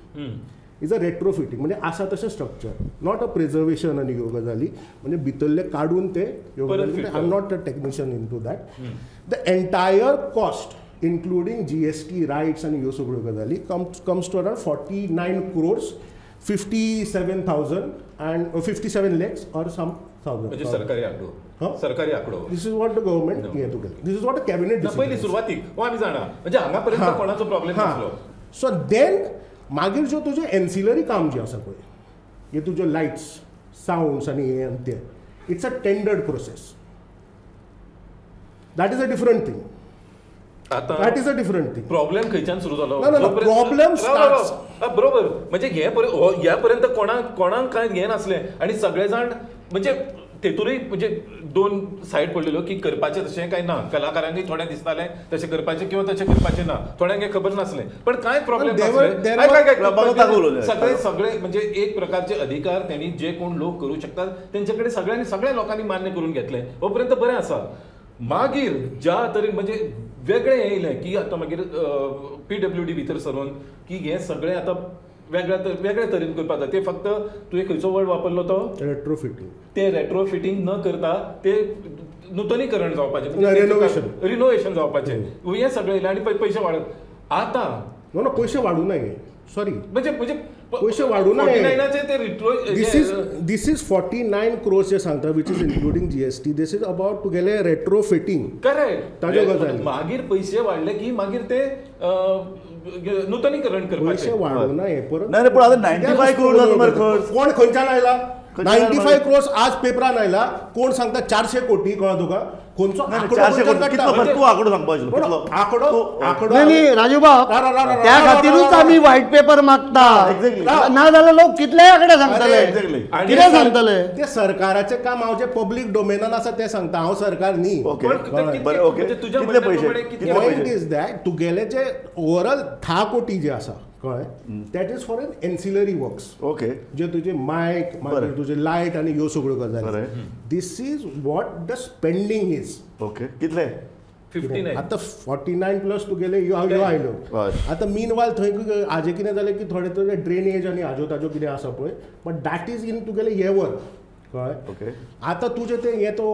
Is a retrofitting म्हणजे आसा तशें स्ट्रक्चर, not a preservation आनी ह्यो गजाली, म्हणजे भितरले काडून ते ह्यो गजाली. I am not a technician into that. The entire cost including GST rights आनी ह्यो सगळ्यो गजाली comes to around 49 crores 57,000 and 57 lakhs or some thousand. म्हणजे सरकारी आंकडो, सरकारी आंकडो. This is what the government हें तुगेलें, this is what the cabinet. पयली सुरवातीक हो आमी जाणा, म्हणजे हांगा पर्यंत कोणाचो प्रॉब्लेम नासलो. सो देन मागीर ज्यो तुजें एन्सिलरी काम जें आसा पळय, हे तुज्यो लायट्स सावंड्स आनी हें आनी तें, it's a tendered process. That is a different thing. That is a different thing. Problem खंयच्यान सुरू जालो? प्रॉब्लेम बरोबर, म्हणजे हे ह्या पर्यंत कोणाक कोणाक कांय हें नासलें आनी सगळे जाण म्हणजे तेतूरय म्हणजे 2 सायड पडलेल्यो की करपाचें तशें कांय ना. कलाकारांकय थोडें दिसतालें तशें करपाचें किंवा तशें करपाचें ना, थोड्यांक हें खबर नासलें. पण कांय प्रॉब्लेम नासले. सगळे सगळे म्हणजे एक प्रकारचे अधिकार त्यांनी जे कोण लोक करूं शकतात तेंचे कडेन सगळ्यांनी सगळ्या लोकांनी मान्य करून घेतलें, हो पर्यंत बरें आसा. मागीर ज्या तरेन म्हणजे वेगळें हें येयलें की आतां मागीर PWD भितर सरून की हें सगळें आतां वेगळ्या वेगळे तरेन करपाक जाय. ते फक्त तुवें खंयचो वर्ड वापरलो तो रेट्रोफिटींग, ते रेट्रोफिटींग न करता ते नुतनीकरण जावपाचें, रिनोवेशन, रिनोवेशन जावपाचें, हें सगळें येयलें आनी पयशे वाडत. आतां नो पयशे वाडूं ना, सॉरी, म्हणजे म्हणजे पयशे वाडूं ना. ते this is 49 crores जे सांगता, which is including GST. This is about तुगेलें रेट्रोफिटींग. करेक्ट, ताज्यो गजाली. मागीर पयशे वाडले की मागीर ते नुतनीकरण करपाचें. पयशे वाडूं ना हे परत. नाही पण आतां 95 करोड जाता मरे खर्च. कोण खंयच्यान आयला 95 क्रोर्स? आज पेपरान आयला. कोण सांगता 400 कोटी? कळ्ळें तुका? खंयचो आंकडो? तूं आंकडो सांगपाक आंकडो आंकडो नाही राजूबाब, त्या खातीरूच आमी व्हायट पेपर मागता. ना जाल्यार लोक कितलेय आंकडे सांगतले, कितें सांगतले. ते सरकाराचें काम, हांव जे पब्लीक डोमेनान आसा तें सांगता, हांव सरकार न्ही. पॉयंट is that तुगेले जे ओवरऑल 10 कोटी जे आसा, कळ्ळें, that is for an ancillary works. Okay, जे तुजे मायक, मागीर तुजे लायट आनी ह्यो सगळ्यो गजाली. This is what the spending is. Okay, कितले? 59. आतां 49 प्लस तुगेले ह्यो आयल्यो. आतां मीन वायल थंय हाजें कितें जालें की थोडे थोडे ड्रेनेज आनी हाज्यो ताज्यो कितें आसा पळय, बट that is in तुगेलें हें वर्क. कळ्ळें? आतां तुजें तें हें तो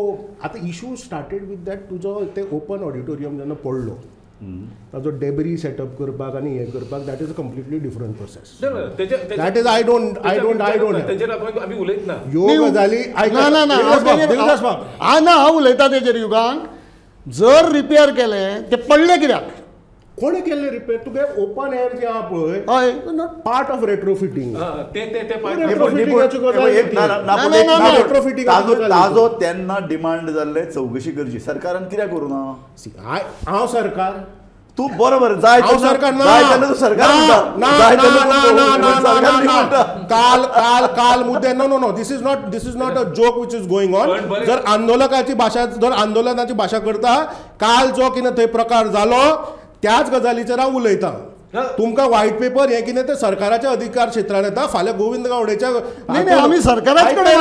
आतां इशू स्टार्टेड विथ that तुजो तें ओपन ऑडिटोरियम जेन्ना पडलो, ताजो डेबरी सेटअप करपाक आनी हें करपाक, that is a completely different process. That is I don't I don't I don't तेजेर आमी उलयतना ह्यो गजाली. ना ना ना, हांव उलयता तेजेर. युगांक जर रिपेयर केलें ते पडलें कित्याक? कोणें केल्लें रिपेयर? तुगे ओपन एयर जें आहा पळय, not part of retrofitting. ताजो तेन्ना डिमांड जाल्ले चवकशी करची सरकारान कित्याक करूं ना? हांव सरकार, तूं बरोबर जाय सरकार सरकार काल काल काल मुद्दे. No no no, this is not a joke which is going on. जर आंदोलकाची भाशा, जर आंदोलनाची भाशा करता, काल जो कितें थंय प्रकार जालो त्याच गजालीचेर हांव उलयतां. तुमकां व्हायट पेपर हें कितें तें सरकाराच्या अधिकार क्षेत्रान येता. फाल्यां गोविंद गावडेच्या, आमी सरकाराच कडेन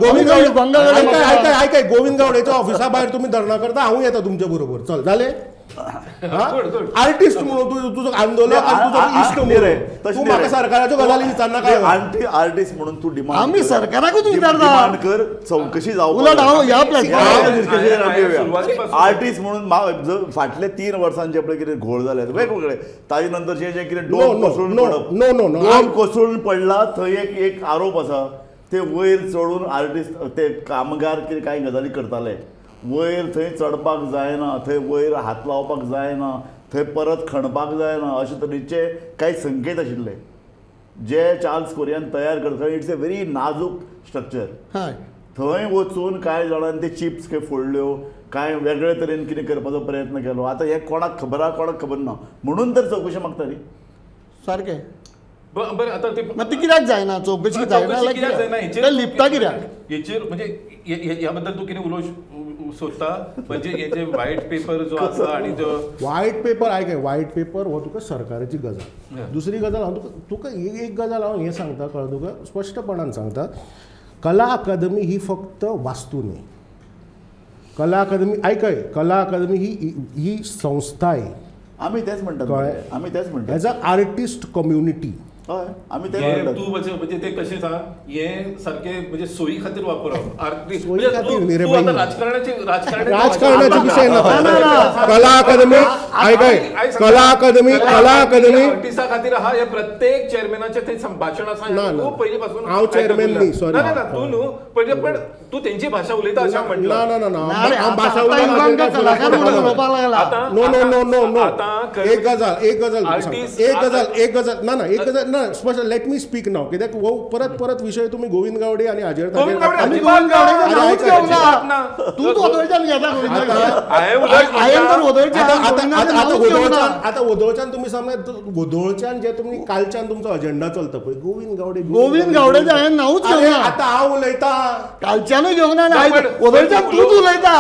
गोविंद आयकाय, गोविंद गावडेच्या ऑफिसा भायर तुमी धरणां करता, हांवूय येता तुमचे बरोबर. चल जालें. आर्टिस्ट म्हणून तुजो आंदोलक आनी तुजो इश्ट म्हणून तूं म्हाका सरकाराच्यो गजाली विचारनाका. आर्टिस्ट म्हणून तूं डिमांड, आमी सरकाराकूच विचारता, डिमांड कर, चवकशी जावपाक. उलट हांव ह्या प्लॅटफॉर्मार आर्टिस्ट म्हणून फाटले 3 वर्सांचे पळय कितें घोळ जाले वेगवेगळे, ताजे नंतर जे जे कितें डोम कोसळून पडप, डोम कोसळून पडला थंय एक एक आरोप आसा, ते वयर चडून आर्टिस्ट ते कामगार कितें कांय गजाली करताले, वयर थंय चडपाक जायना, थंय वयर हात लावपाक जायना, थंय परत खणपाक जायना, अशे तरेचे कांय संकेत आशिल्ले जे चार्ल्स कोरियान तयार करता. It's a very नाजूक स्ट्रक्चर. थंय वचून कांय जाणांनी ते चिप्स खंय फोडल्यो, कांय वेगळे तरेन कितें करपाचो प्रयत्न केलो. आतां हें कोणाक खबर आहा कोणाक खबर ना, म्हणून तर चवकशी मागता न्ही. सारकें. बरें आतां ते मागीर ती कित्याक जायना चवकशी, जायना लिपता कित्याक हेचेर? म्हणजे ह्या बद्दल तूं कितें उलोवंक सोदता? म्हणजे हे जे व्हायट पेपर जो आसा आनी जो व्हायट पेपर, आयक, व्हायट पेपर हो तुका सरकाराची गजाल. दुसरी गजाल हांव तुका एक गजाल हांव हें सांगता, कळ्ळें तुका, स्पश्टपणान सांगता, कला अकादमी ही फक्त वास्तू न्ही. कला अकादमी, आयकय, कला अकादमी ही ही संस्थाय. आमी तेच म्हणटात, आमी तेच म्हणटात, एज अ आर्टिस्ट कम्युनिटी. हय, आमी तेच म्हणटात. तूं म्हणजे ते कशें सांग, हें सारकें म्हणजे सोयी खातीर वापरप, सोयी खातीर न्ही रे बाई, राजकारणाचे राजकारणाचे विशय ना. कला अकादमी, आयकय, कला अकादमी, कला अकादमी आर्टिस्टा खातीर आहा. हे प्रत्येक चेअरमॅनाचें थंय संभाशण आसा. खूब पयलीं पासून. हांव चेअरमॅन न्ही, सॉरी. ना ना, तूं न्हू, पण तूं तेंची भाशा उलयता अशें म्हणलें. ना ना ना, भाशा उलयता. No no no no no, एक गजाल, एक गजाल, एक गजाल, एक गजाल, ना ना, एक गजाल ना, स्पश्ट. Let me speak नाव, कित्याक हो परत परत विशय तुमी गोविंद गावडे आनी हाजेर. आतां वोदोळच्यान तुमी सामने, वोदोळच्यान जे तुमी कालच्यान तुमचो अजेंडा चलता पळय, गोविंद गावडे, गोविंद गावडेचें हांवें नांवूच घेवना. आतां हांव उलयतां, कालच्यानूय घेवना, वोदोळच्यान तूंच उलयता,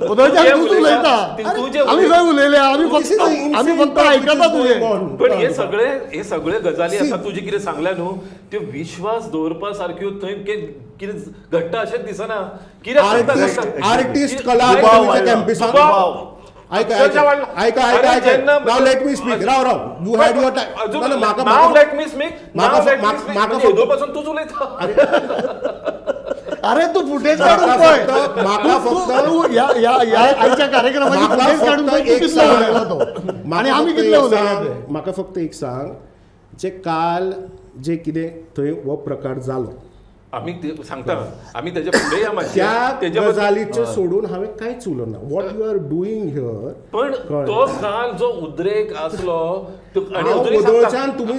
वोदोळच्यान तूंच उलयता. आमी खंय उलयले? आमी फक्त, आमी फक्त आयकता तुजें. पण हे सगळे, हे सगळे गजाली आसा तुजे कितें सांगल्या न्हू, त्यो विश्वास दवरपा सारक्यो थंय कितें घडटा अशेंच दिसना. कित्याक आर्टिस्ट कला अकादमीच्या कॅम्पसांत, आयक आयक आयक आयक, नाव let me speak. Rao Rao, you had your time. ना ना, म्हाका नाव let me speak, म्हाका येदो पासून तूंच उलयता. अरे तू फुटेज काडून पळय, म्हाका फक्त आयच्या कार्यक्रमाची फुटेज काडून पळय कितलो उलयला तो आनी आमी कितले उलयले. म्हाका फक्त एक सांग, जे काल जे कितें थंय हो प्रकार जालो, आमी सांगता, आमी तेज्या फुडें या मातशें त्या गजालीचें सोडून हांवें कांयच उलोवना. What you are doing here. पण तो काल जो उद्रेक आसलो, वोदोळच्यान तुमी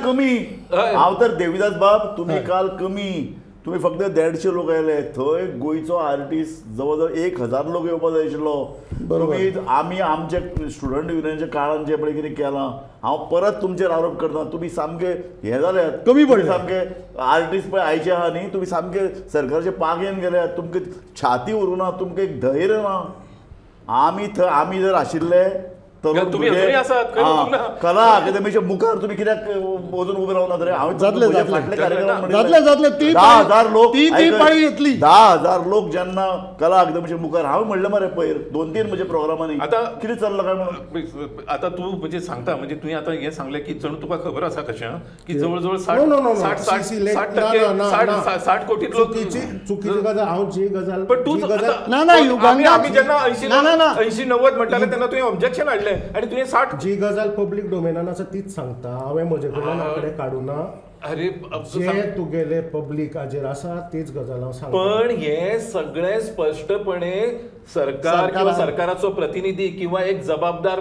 कमी, हांव तर देवीदास बाब, तुमी काल कमी, तुमी फक्त 150 लोक आयले. थंय गोंयचो आर्टिस्ट जवळ जवळ 1000 लोक येवपा जाय आशिल्लो. तुमी, आमी आमचे स्टुडंट युनियनच्या काळान जें पळय कितें केलां, हांव परत तुमचेर आरोप करता, तुमी सामके हे जाल्यात, कमी पडले सामके. आर्टिस्ट पळय आयचे आहा न्ही, तुमी सामके सरकारचे पागेन गेल्यात, तुमकां छाती उरूं ना, तुमकां एक धैर्य ना. आमी थंय, आमी जर आशिल्ले कला अकादमीच्या मुखार तुमी कित्याक वचून उबे रावना रे? हांव फाटले कार्यक्रम 10,000 लोक, 10,000 लोक जेन्ना कला अकादमीच्या मुखार, हांव म्हणलें मरे पयर 2-3 म्हज्या प्रोग्रामांनी, आतां कितें चल्लां काय म्हणून. आतां तूं म्हणजे सांगता, म्हणजे तुवें आतां हें सांगलें की जणू तुका खबर आसा कशें की जवळ जवळ 60 कोटी लोक. चुकीची गजाल, हांव जी गजाल, पण तूं ना ना, आमी जेन्ना 80-90 म्हणटाले तेन्ना तुवें ऑब्जेक्शन हाडलें आनी तुवें 60. जी गजाल पब्लीक डोमेनान आसा तीच सांगता, हांवें म्हजे कडल्यान आंकडे काडूना. अरे जे तुगेले पब्लीक हाजेर आसा तीच गजाल हांव सांगता. पण हे सगळे स्पश्टपणे सरकार किंवा सरकाराचो प्रतिनिधी किंवा एक जबाबदार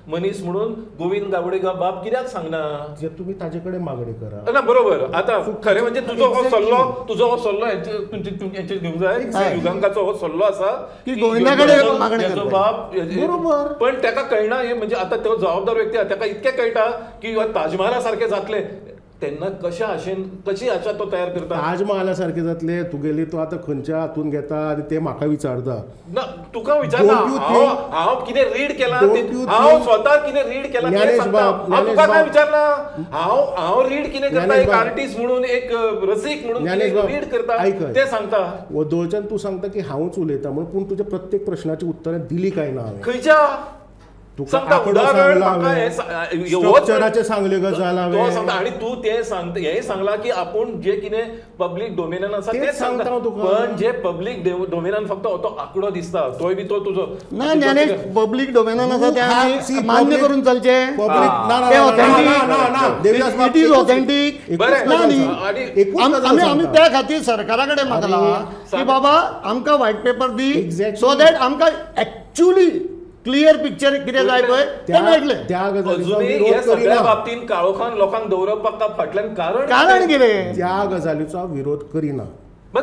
मनीस म्हणून गोविंद गावडे बाब कित्याक सांगना? जे तुमी ताजे कडेन मागणी करा ना. बरोबर. आतां खरें म्हणजे तुजो हो सल्लो, तुजो हो सल्लो हेंचेर घेवंक जाय, युगांकाचो हो सल्लो आसा की गोविंदा कडेन मागणी करपाक बाब. बरोबर. पण ताका कळना हें, म्हणजे आतां तो जबाबदार व्यक्ती आसा, ताका इतकें कळटा की ताजमहाला सारकें जातलें तेन्ना कशा आशेन, कशी आशा तो तयार करता? ताजमहाला सारकें जातलें तुगेली, तूं आतां खंयच्या हातून घेता आनी ते म्हाका विचारता. ना, तुका विचारना, हांव कितें रीड केलां, हांव स्वता कितें रीड केलां तें सांगता. हांव तुका काय विचारना, हांव रीड कितें करता, एक आर्टिस्ट म्हणून, एक रसीक म्हणून रीड करता तें सांगता. वोदोळच्यान तूं सांगता की हांवूच उलयता म्हणून, पूण तुज्या प्रत्येक प्रश्नाची उत्तरां दिली काय ना हांवें? खंयच्या स्ट्रक्चराचें सांगले गजाल हांवें सांगता आनी तूं तें सांगता हें सांगलां की आपूण जें कितें पब्लीक डोमेनान आसा तें सांगता पण जे पब्लीक डोमेनान फक्त तो आंकडो दिसता तोय बी तो तुजो ना ज्ञानेश पब्लीक डोमेनान आसा तें आमी मान्य करून चलचें it is authentic ना न्ही आमी आमी त्या खातीर सरकारा कडेन मागला की बाबा आमकां white paper the so that आमकां एक्चुअली क्लियर पिक्चर कितें जाय पळय तें मेळटलें. अजुनूय हे सगळ्या बाबतींत काळोखान लोकांक दवरपाक फाटल्यान कारण कारण कितें त्या गजालीचो विरोध करिना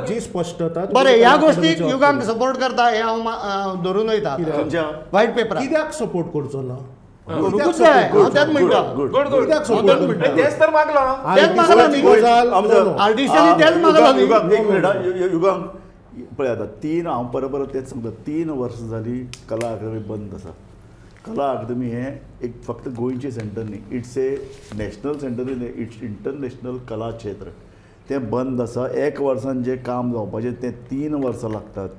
जी स्पश्टता. बरें ह्या गोष्टीक युगांक सपोर्ट करता हें हांव धरून वयता व्हायट पेपर कित्याक सपोर्ट करचो ना करूंकूच जाय हांव तेंच म्हणटा तेंच तर मागलां तेंच मागलां न्ही आर्टिस्टांनी तेंच मागलां न्ही. एक मिनट युगांक पळय आतां तीन हांव परत परत तेच सांगता 3 वर्सां जालीं कला अकादमी बंद आसा. कला अकादमी हें एक फक्त गोंयचें सेंटर न्ही, it's a national centre न्ही, it's international कला क्षेत्र. तें बंद आसा. एक वर्सान जें काम जावपाचें तें 3 वर्सां लागतात.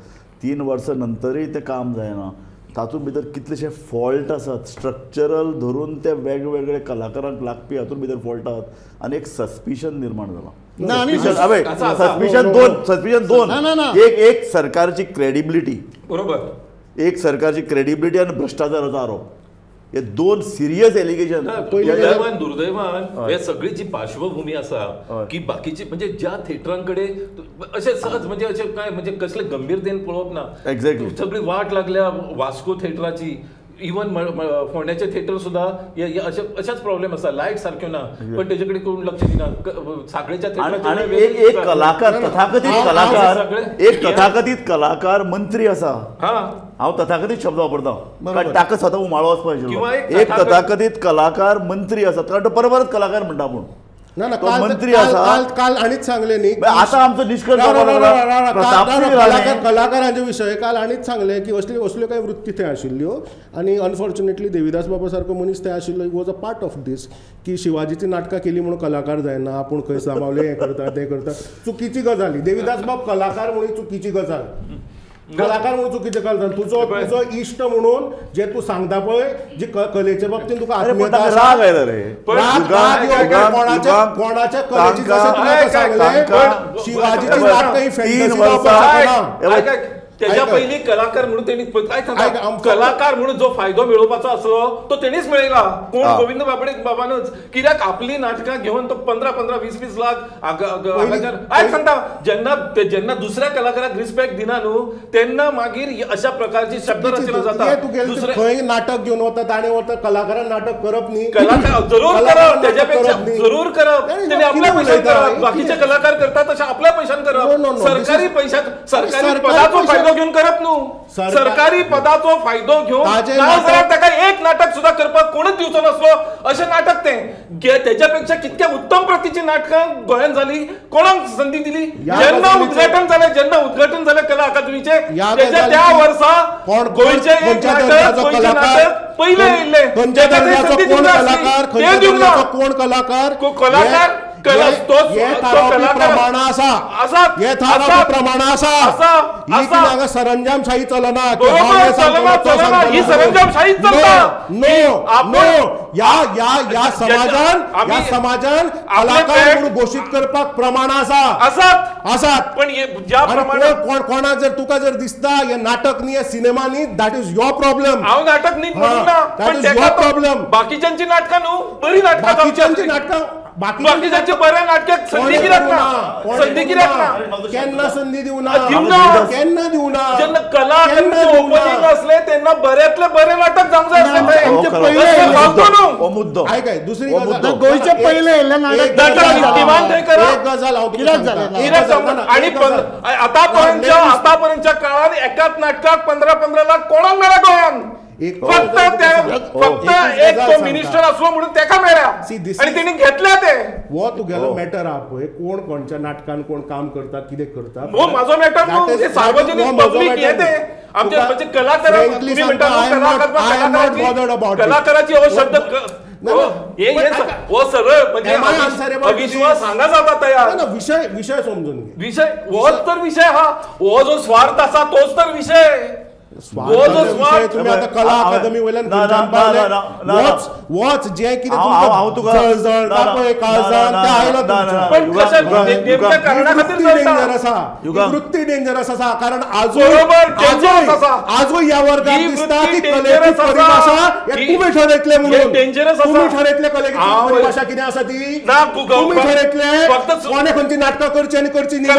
3 वर्सां नंतरूय तें काम जायना. तातूंत भितर कितलेशे फॉल्ट आसात स्ट्रक्चरल धरून ते वेगवेगळे कलाकारांक लागपी हातूंत भितर फॉल्ट आसात आनी एक सस्पिशन निर्माण जालां. सस्पिशन दोन सस्पिशन दोन एक एक सरकारची क्रेडिबिलिटी बरोबर एक सरकारची क्रेडिबिलिटी आनी भ्रष्टाचाराचो आरोप हे 2 सिरियस एलिगेशन. दुर्दैवान दुर्दैवान हे सगळी जी पार्श्वभूमी आसा की बाकीची म्हणजे ज्या थिएटरांकडे अशें सहज म्हणजे अशें काय म्हणजे कसले गंभीरतेन पळोवप ना. एक्झॅक्टली सगळी वाट लागल्या वास्को थिएटराची इवन फोंड्याचे थिएटर सुद्धा अशे अशेच प्रॉब्लेम आसा लायट सारक्यो ना पण तेजे कडेन कोण लक्ष दिना. साखळेच्या थिएटराचेर एक कलाकार तथाकथीत कलाकार एक तथाकथीत कलाकार मंत्री आसा. हांव तथाकथीत शब्द वापरता कारण ताका स्वता उमाळो वचपाक आशिल्लो. एक तथाकथीत कलाकार मंत्री आसा कारण तो परत परत कलाकार म्हणटा आपूण ना ना मंत्री आसा काल आनीच सांगले न्ही. आतां आमचो निश्कर्श कलाकारांचे विशय काल आनीच सांगले की असल्यो असल्यो कांय वृत्ती थंय आशिल्ल्यो आनी अनफॉर्च्युनेटली देविदास बाबा सारको मनीस थंय आशिल्लो he was a part of this की शिवाजीची नाटकां केली म्हणून कलाकार जायना आपूण खंय सामावले हें करता तें करता चुकीची गजाली. देविदास बाब कलाकार म्हणून चुकीची गजाल कलाकार म्हणून चुकीचें गजाल तुजो तुजो इश्ट म्हणून जे तूं सांगता पळय जी कलेचे बाबतींत तुका आत्मीयता राग आयला रे कोणाच्या कलेची जशें तुवें सांगलें शिवाजीची नाटकां ही फॅन्टसी जावपाक शकना. त्याच्या पयलीं कलाकार म्हणून तेणी काय सांगता कलाकार म्हणून जो फायदो मेळोवपाचो आसलो तो तेणीच मेळयला. कोण गोविंद बाबडे बाबानच कित्याक आपली नाटकां घेवन तो 15-15, 20-20 लाख आयक सांगता जेन्ना जेन्ना दुसऱ्या कलाकाराक रिस्पेक्ट दिना न्हू तेन्ना मागीर अशा प्रकारची शब्दरचना जाता. खंय नाटक घेवन वता ताणें वता कलाकारान नाटक करप न्ही कलाकार जरूर करप त्याच्या पेक्षा जरूर करप तेणी आपल्या पयशान करप बाकीचे कलाकार करतात तशें आपल्या पयशान करप सरकारी पयशान सरकारी पदाचो फायदो घेवन करप न्हू सरकारी पदाचो फायदो घेवन नाजाल्यार ताका एक नाटक सुद्धा करपाक कोणूच दिवचो नासलो अशें नाटक तें तेच्या पेक्षा कितक्या उत्तम प्रतीची नाटकां गोंयांत जाली कोणाक संदी दिली जेन्ना उद्घाटन जालें जेन्ना उद्घाटन जालें कला अकादमीचें तेच्या त्या वर्सा गोंयचें एक नाटक गोंयचें नाटक पयलें येयल्लें तें दिवंक ना कोण कलाकार कलाकार सरंजामशाही चलना समाजान ह्या समाजान कलाकार म्हणून घोशीत करपाक प्रमाण आसा आसात. पण ज्या प्रमाणात कोणाक जर तुका जर दिसता हे नाटक न्ही हे सिनेमा न्ही that is your problem. हांव नाटक न्ही म्हणूना that is your problem. बाकीच्यांची नाटकां न्हू बरी नाटकां बाकीच्यांची नाटकां बाकीच्यांचे बऱ्या नाटकाक संदी कित्याक ना संदी कित्याक ना केन्ना संदी दिवना केन्ना दिवना जेन्ना कला अकादमीचें ओपनिंग आसलें तेन्ना बऱ्यांतलें बरें नाटक जावंक जाय आसलें. मुद्दो आयक दुसरी गजाल गोंयचें पयलें येयल्लें नाटक एक गजाल हांव कित्याक जालें आनी आतापर्यंतच्या काळान एकाच नाटकाक 15-15 लाख कोणाक मेळ्ळा गोंयांत फक्त फक्त एक तो मिनिस्टर असलो म्हणून तेका मेळ्ळा आनी तेणी घेतल्या ते. हो तुगेलो मॅटर आहा पळय कोण कोणच्या नाटकान कोण काम करता कितें करता हो म्हाजो मॅटर न्हू सार्वजनीक पब्लीक हे ते आमचे म्हणजे कलाकार तुम्ही म्हणटा कलाकाराची हो शब्द हो सरळ म्हणजे अविश्वास हांगा जाता तयार. विशय विशय समजून घे विशय होच तर विशय हा हो जो स्वार्थ आसा तोच तर विशय. तुम्ही आता कला अकादमी वयल्यान वच जे कितें जळजळटा पळय काळजान तें आयलां तुमच्या. डेंजर आसा, वृत्ती डेंजरस आसा, कारण आजूय आजूय ह्या वर्गात दिसता की कलेची परिभाशा तुमी ठरयतले म्हणून. तुमी ठरयतले कलेची परिभाशा कितें आसा ती, तुमी ठरयतले कोणे खंयची नाटकां करची आनी करची न्ही.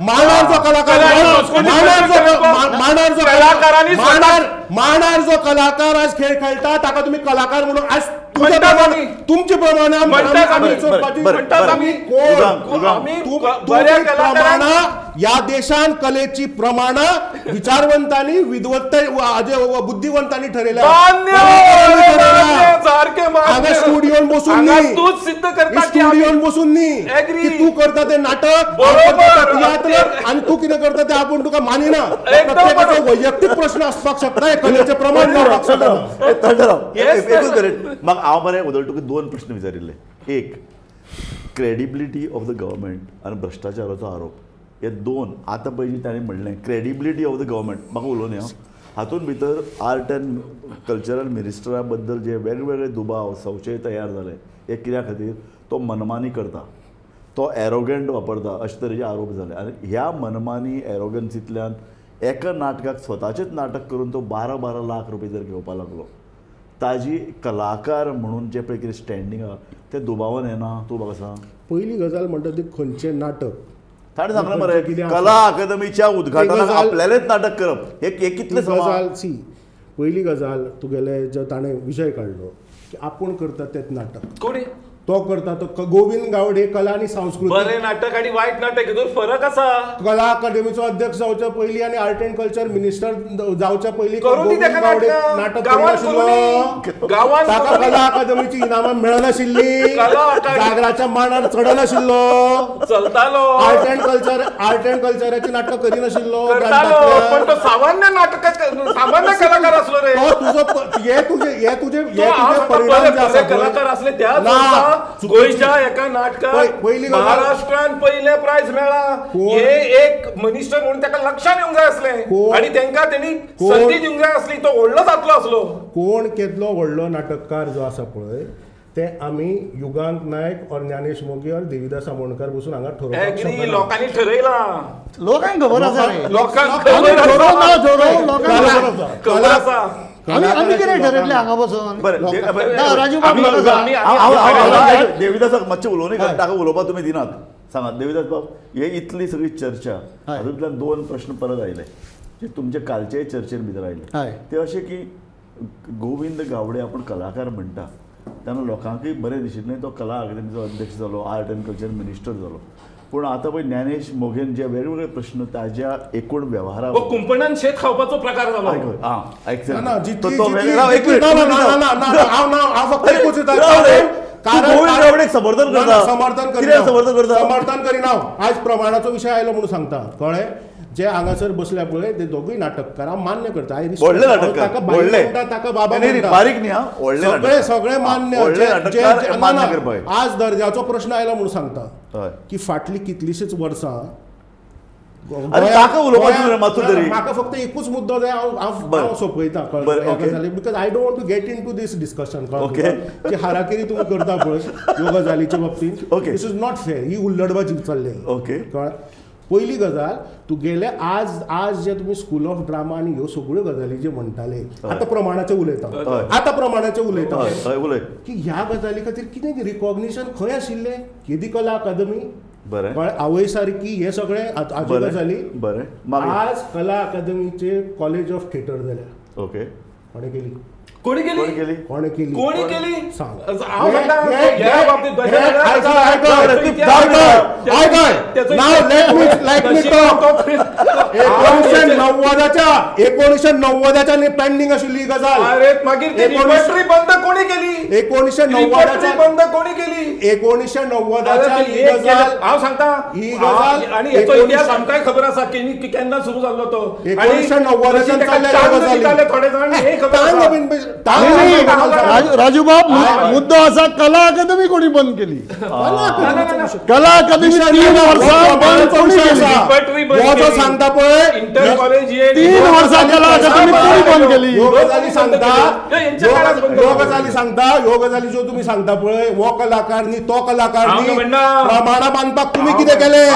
माणार जो कलाकार, माणार जो कलाकार आज खेळ खेळटा ताका तुमी कलाकार म्हणून आज तुमचे प्रमाणे या देशान कलेची प्रमाणा विचारवंतांनी, विद्वत्ता, बुद्धिवंतांनी ठरयल्या. हांगा स्टुडियोन बसून न्ही, स्टुडियोन बसून न्ही की तूं करता तें नाटक तियात्र आनी तूं कितें करता तें आपूण तुका मानिना. प्रत्येकाचो वैयक्तीक प्रश्न आसपाक शकता, हे कलेचें प्रमाण जावपाक शकता. म्हाका हांव बरें उदळ तुका दोन प्रश्न विचारिल्ले. एक, क्रेडिबिलिटी ऑफ the government आनी भ्रश्टाचाराचो आरोप, हे दोन आतां पयलीं ताणें म्हणलें क्रेडिबिलिटी ऑफ the government. म्हाका उलोवया हातूंत भितर आर्ट एंड कल्चरल मिनिस्टरा बद्दल जे वेगवेगळे दुबाव संशय तयार जाले हे कित्या खातीर, तो मनमानी करता, तो एरोगंट वापरता अशे तरेचे आरोप जाले. आनी ह्या मनमानी एरोगन्सींतल्यान एका नाटकाक स्वताचेच नाटक करून तो 12-12 लाख रुपये जर घेवपाक लागलो, ताजी कलाकार म्हणून जे पळय कितें स्टँडींग आहा तें दुबावान येना. तूं म्हाका सांग, पयली गजाल म्हणटा ती खंयचें नाटक ताणें सांगलें मरे कला अकादमीच्या उद्घाटनाक आपल्यालेच नाटक करप हे कितलें गजाल. सी, पयली गजाल तुगेले जो ताणें विशय काडलो की आपूण करता तेंच नाटक, कोणी तो करता तो गोविंद गावडे कला आनी सांस्कृतीक बरें नाटक आनी वायट नाटक हितून फरक आसा. कला अकादमीचो अध्यक्ष जावच्या पयलीं आनी आर्ट एंड कल्चर मिनिस्टर जावच्या पयलीं गोविंद गावडे नाटक करिनाशिल्लो, ताका कला अकादमीची इनामां मेळनाशिल्लीं, जागराच्या मांडार चडनाशिल्लो, चलतालो, art and culture, art and कल्चराची नाटकां करिनाशिल्लो, पण तो सामान्य नाटक सामान्य कलाकार आसलो रे. तुजो हे तुजे हे तुजे हे तुजे परिणाम जे आसा कलाकार आसले त्या गोंयच्या एका नाटकाक महाराष्ट्रान पयले प्रायज मेळ्ळा हे एक मिनिस्टर म्हणून ताका लक्षात येवंक जाय आसलें आनी तांकां तेणी संदी दिवंक जाय आसली, तो व्हडलो जातलो आसलो. कोण केदलो व्हडलो नाटककार जो आसा पळय ते आमी युगांक नायक और ज्ञानेश मोगी और देवीदास आमोणकर बसून हांगा ठरोवपाक शकना. लोकांनी ठरयलां, लोकांक खबर आसा, लोकांक खबर आसा. आमी कितें ठरयतले हांगा बसून? देवीदासाक मातशें उलोवनी, ताका उलोवपाक तुमी दिनात. सांगात देवीदास बाब, हे इतली सगळी चर्चा हातूंतल्यान दोन प्रश्न परत आयले जे तुमचे कालचेय चर्चेन भितर आयले, ते अशें की गोविंद गावडे आपूण कलाकार म्हणटा तेन्ना लोकांकूय बरें दिशिल्लें, तो कला अकादमीचो अध्यक्ष जालो, आर्ट एंड कल्चर मिनिस्टर जालो, पूण आतां पळय ज्ञानेश मोघेन जे वेगवेगळे प्रश्न ताज्या एकूण वेव्हारा कुंपणान शेत खावपाचो प्रकार जालो. समर्थन करता, समर्थन करिना. आज प्रमाणाचो विशय आयलो म्हणून सांगता, कळ्ळें? जे हांगासर बसल्या पळय ते दोगूय नाटककार हांव मान्य करता, ताका बाई म्हणटा, ताका बाबा म्हणटा, सगळे सगळे मान्य. आज दर्जाचो प्रश्न आयलो म्हणून सांगता की फाटली कितलीशीच वर्सां म्हाका फक्त एकूच मुद्दो जाय, हांव सोंपयता because I don't want to get into this discussion. जी हाराकिरी तुमी करता पळय ह्यो गजालीच्या बाबतींत, this is not fair, ही उल्लडबाजी चल्ली. कळ्ळें? पयली गजाल तुगेले आज आज जे तुमी स्कूल ऑफ ड्रामा आनी ह्यो सगळ्यो गजाली जे म्हणटाले, आतां प्रमाणाचें उलयता, आतां प्रमाणाचें उलयता की ह्या गजाली खातीर कितें रिकॉग्निशन खंय आशिल्लें? केदी कला अकादमी, बरें, आवय सारकी हे सगळें आजी गजाली. बरें, आज कला अकादमीचे कॉलेज ऑफ थिएटर जाल्या. ओके, कोणें केली? कोणी केली? कोणी केली? कोणी केली? सांग. 1990च्या पेंडींग आशिल्ली गजाल. अरे मागीर रिपर्टरी बंद कोणी केली? 1990च्या बंद कोणी केली? 1990च्या ही गजाल हांव सांगता ही गजाल. आनी हेचो इतिहास आमकांय खबर आसा की केन्ना सुरू जाल्लो तो. 1990च्या थोडे जाण हे खबर आसा. राजू बाब मुद्दो आसा कला अकादमी कोणी बंद केली? कला अकादमी 3 वर्सां बंद कोणी केली? सांगता पळय 3 वर्सां कला अकादमी कोणी बंद केली? ह्यो गजाली सांगता, ह्यो गजाली सांगता, ह्यो गजाली ज्यो तुमी सांगता पळय, हो कलाकार न्ही तो कलाकार न्ही, प्रमाणा बांदपाक तुमी कितें केलें?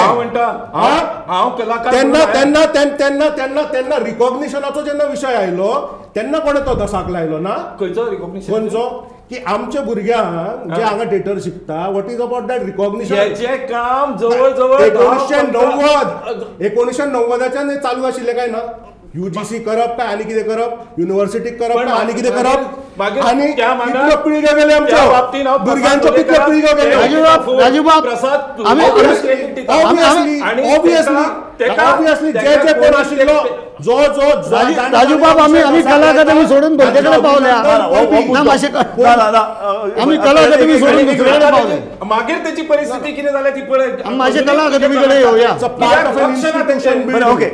तेन्ना तेन्ना तेन्ना तेन्ना तेन्ना रिकॉग्निशनाचो जेन्ना विशय आयलो तेन्ना कोणें तो दसाक लायलो ना? खंयचो रिकॉग्निशन? खंयचो की आमच्या भुरग्यांक जे हांगा थिएटर शिकता, what is about that recognition? हेचें काम जवळ जवळ 1990 1990 चालू आशिल्लें काय ना? UGC करप काय आनी कितें करप, युनिव्हर्सिटीक करप काय आनी कितें करप, आनी कितल्यो पिळग्यो गेल्यो आमच्यो भुरग्यांच्यो, कितल्यो पिळग्यो गेल्यो. राजूबाब प्रसाद ऑब्वियसली जे जे कोण आशिल्लो जो जो राजूबाब आमी आमी कला अकादमी सोडून भलते कडेन पावल्या. आमी कला अकादमी सोडून दुसरे कडेन पावले. मागीर तेची परिस्थिती कितें जाल्या ती पळय. आमी मातशें कला अकादमी कडेन येवया. ओके,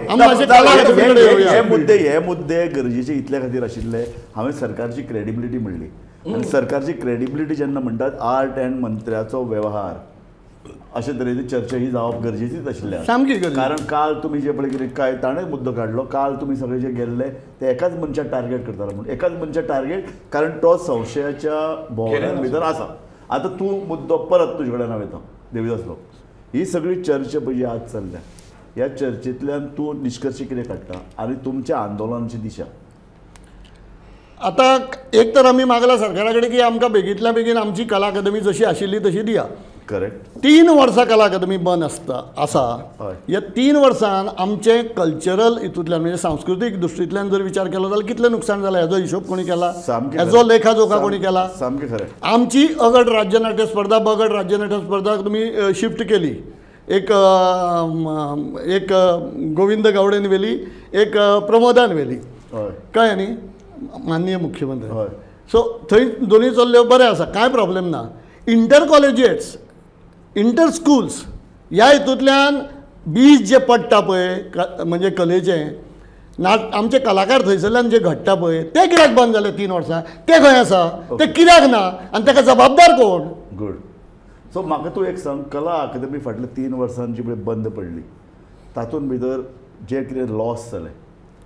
हे मुद्दे गरजेचे इतल्या खातीर आशिल्ले, हांवें सरकारची क्रेडिबिलिटी म्हणली आनी सरकारची क्रेडिबिलिटी जेन्ना म्हणटात आर्ट अँड मंत्र्याचो वेव्हार अशे तरेची चर्चा ही जावप गरजेचीच आशिल्ली सामकी. कारण काल तुमी जे पळय कितें काय ताणें मुद्दो काडलो, काल तुमी सगळे जे गेल्ले ते एकाच मनशाक टार्गेट करताले म्हणून एकाच मनशाक टार्गेट, कारण तो संशयाच्या भोंवऱ्यान भितर आसा. आतां तूं मुद्दो परत तुजे कडेन हांव येता देवीदास लोक, ही सगळी चर्चा पळय जी आज चल्ल्या ह्या चर्चेंतल्यान तूं निश्कर्श कितें काडटा आनी तुमच्या आंदोलनाची दिशा? आतां एक तर आमी मागला सरकारा कडेन की आमकां बेगींतल्या बेगीन आमची कला अकादमी जशी आशिल्ली तशी दिया. करेक्ट. 3 वर्सां कला अकादमी बंद आसता आसा. ह्या 3 वर्सान आमचें कल्चरल हितूंतल्यान म्हणजे सांस्कृतीक दृश्टींतल्यान जर विचार केलो जाल्यार कितलें नुकसान जालां हेजो हिशोब कोणी केला? हेजो लेखाजोखा कोणी केला? सामकें खरें. आमची अगड राज्यनाट्य स्पर्धा बगड राज्यनाट्य स्पर्धा तुमी शिफ्ट केली, एक एक गोविंद गावडेन व्हेली, एक प्रमोदान व्हेली, कळ्ळें न्ही माननीय मुख्यमंत्री. सो थंय दोनूय चल्ल्यो बरें आसा, कांय प्रॉब्लेम ना. इंटर कॉलेजिएट्स, इंटर स्कूल्स ह्या हितूंतल्यान बीज जे पडटा पळय म्हणजे कलेचें ना, आमचे कलाकार थंयसरल्यान जे घडटा पळय ते कित्याक बंद जाले 3 वर्सां? ते खंय आसा? ते कित्याक ना आनी ताका जबाबदार कोण? गुड. सो म्हाका तूं एक सांग, कला अकादमी फाटल्या 3 वर्सां जी पळय बंद पडली तातूंत भितर जे कितें लॉस जालें,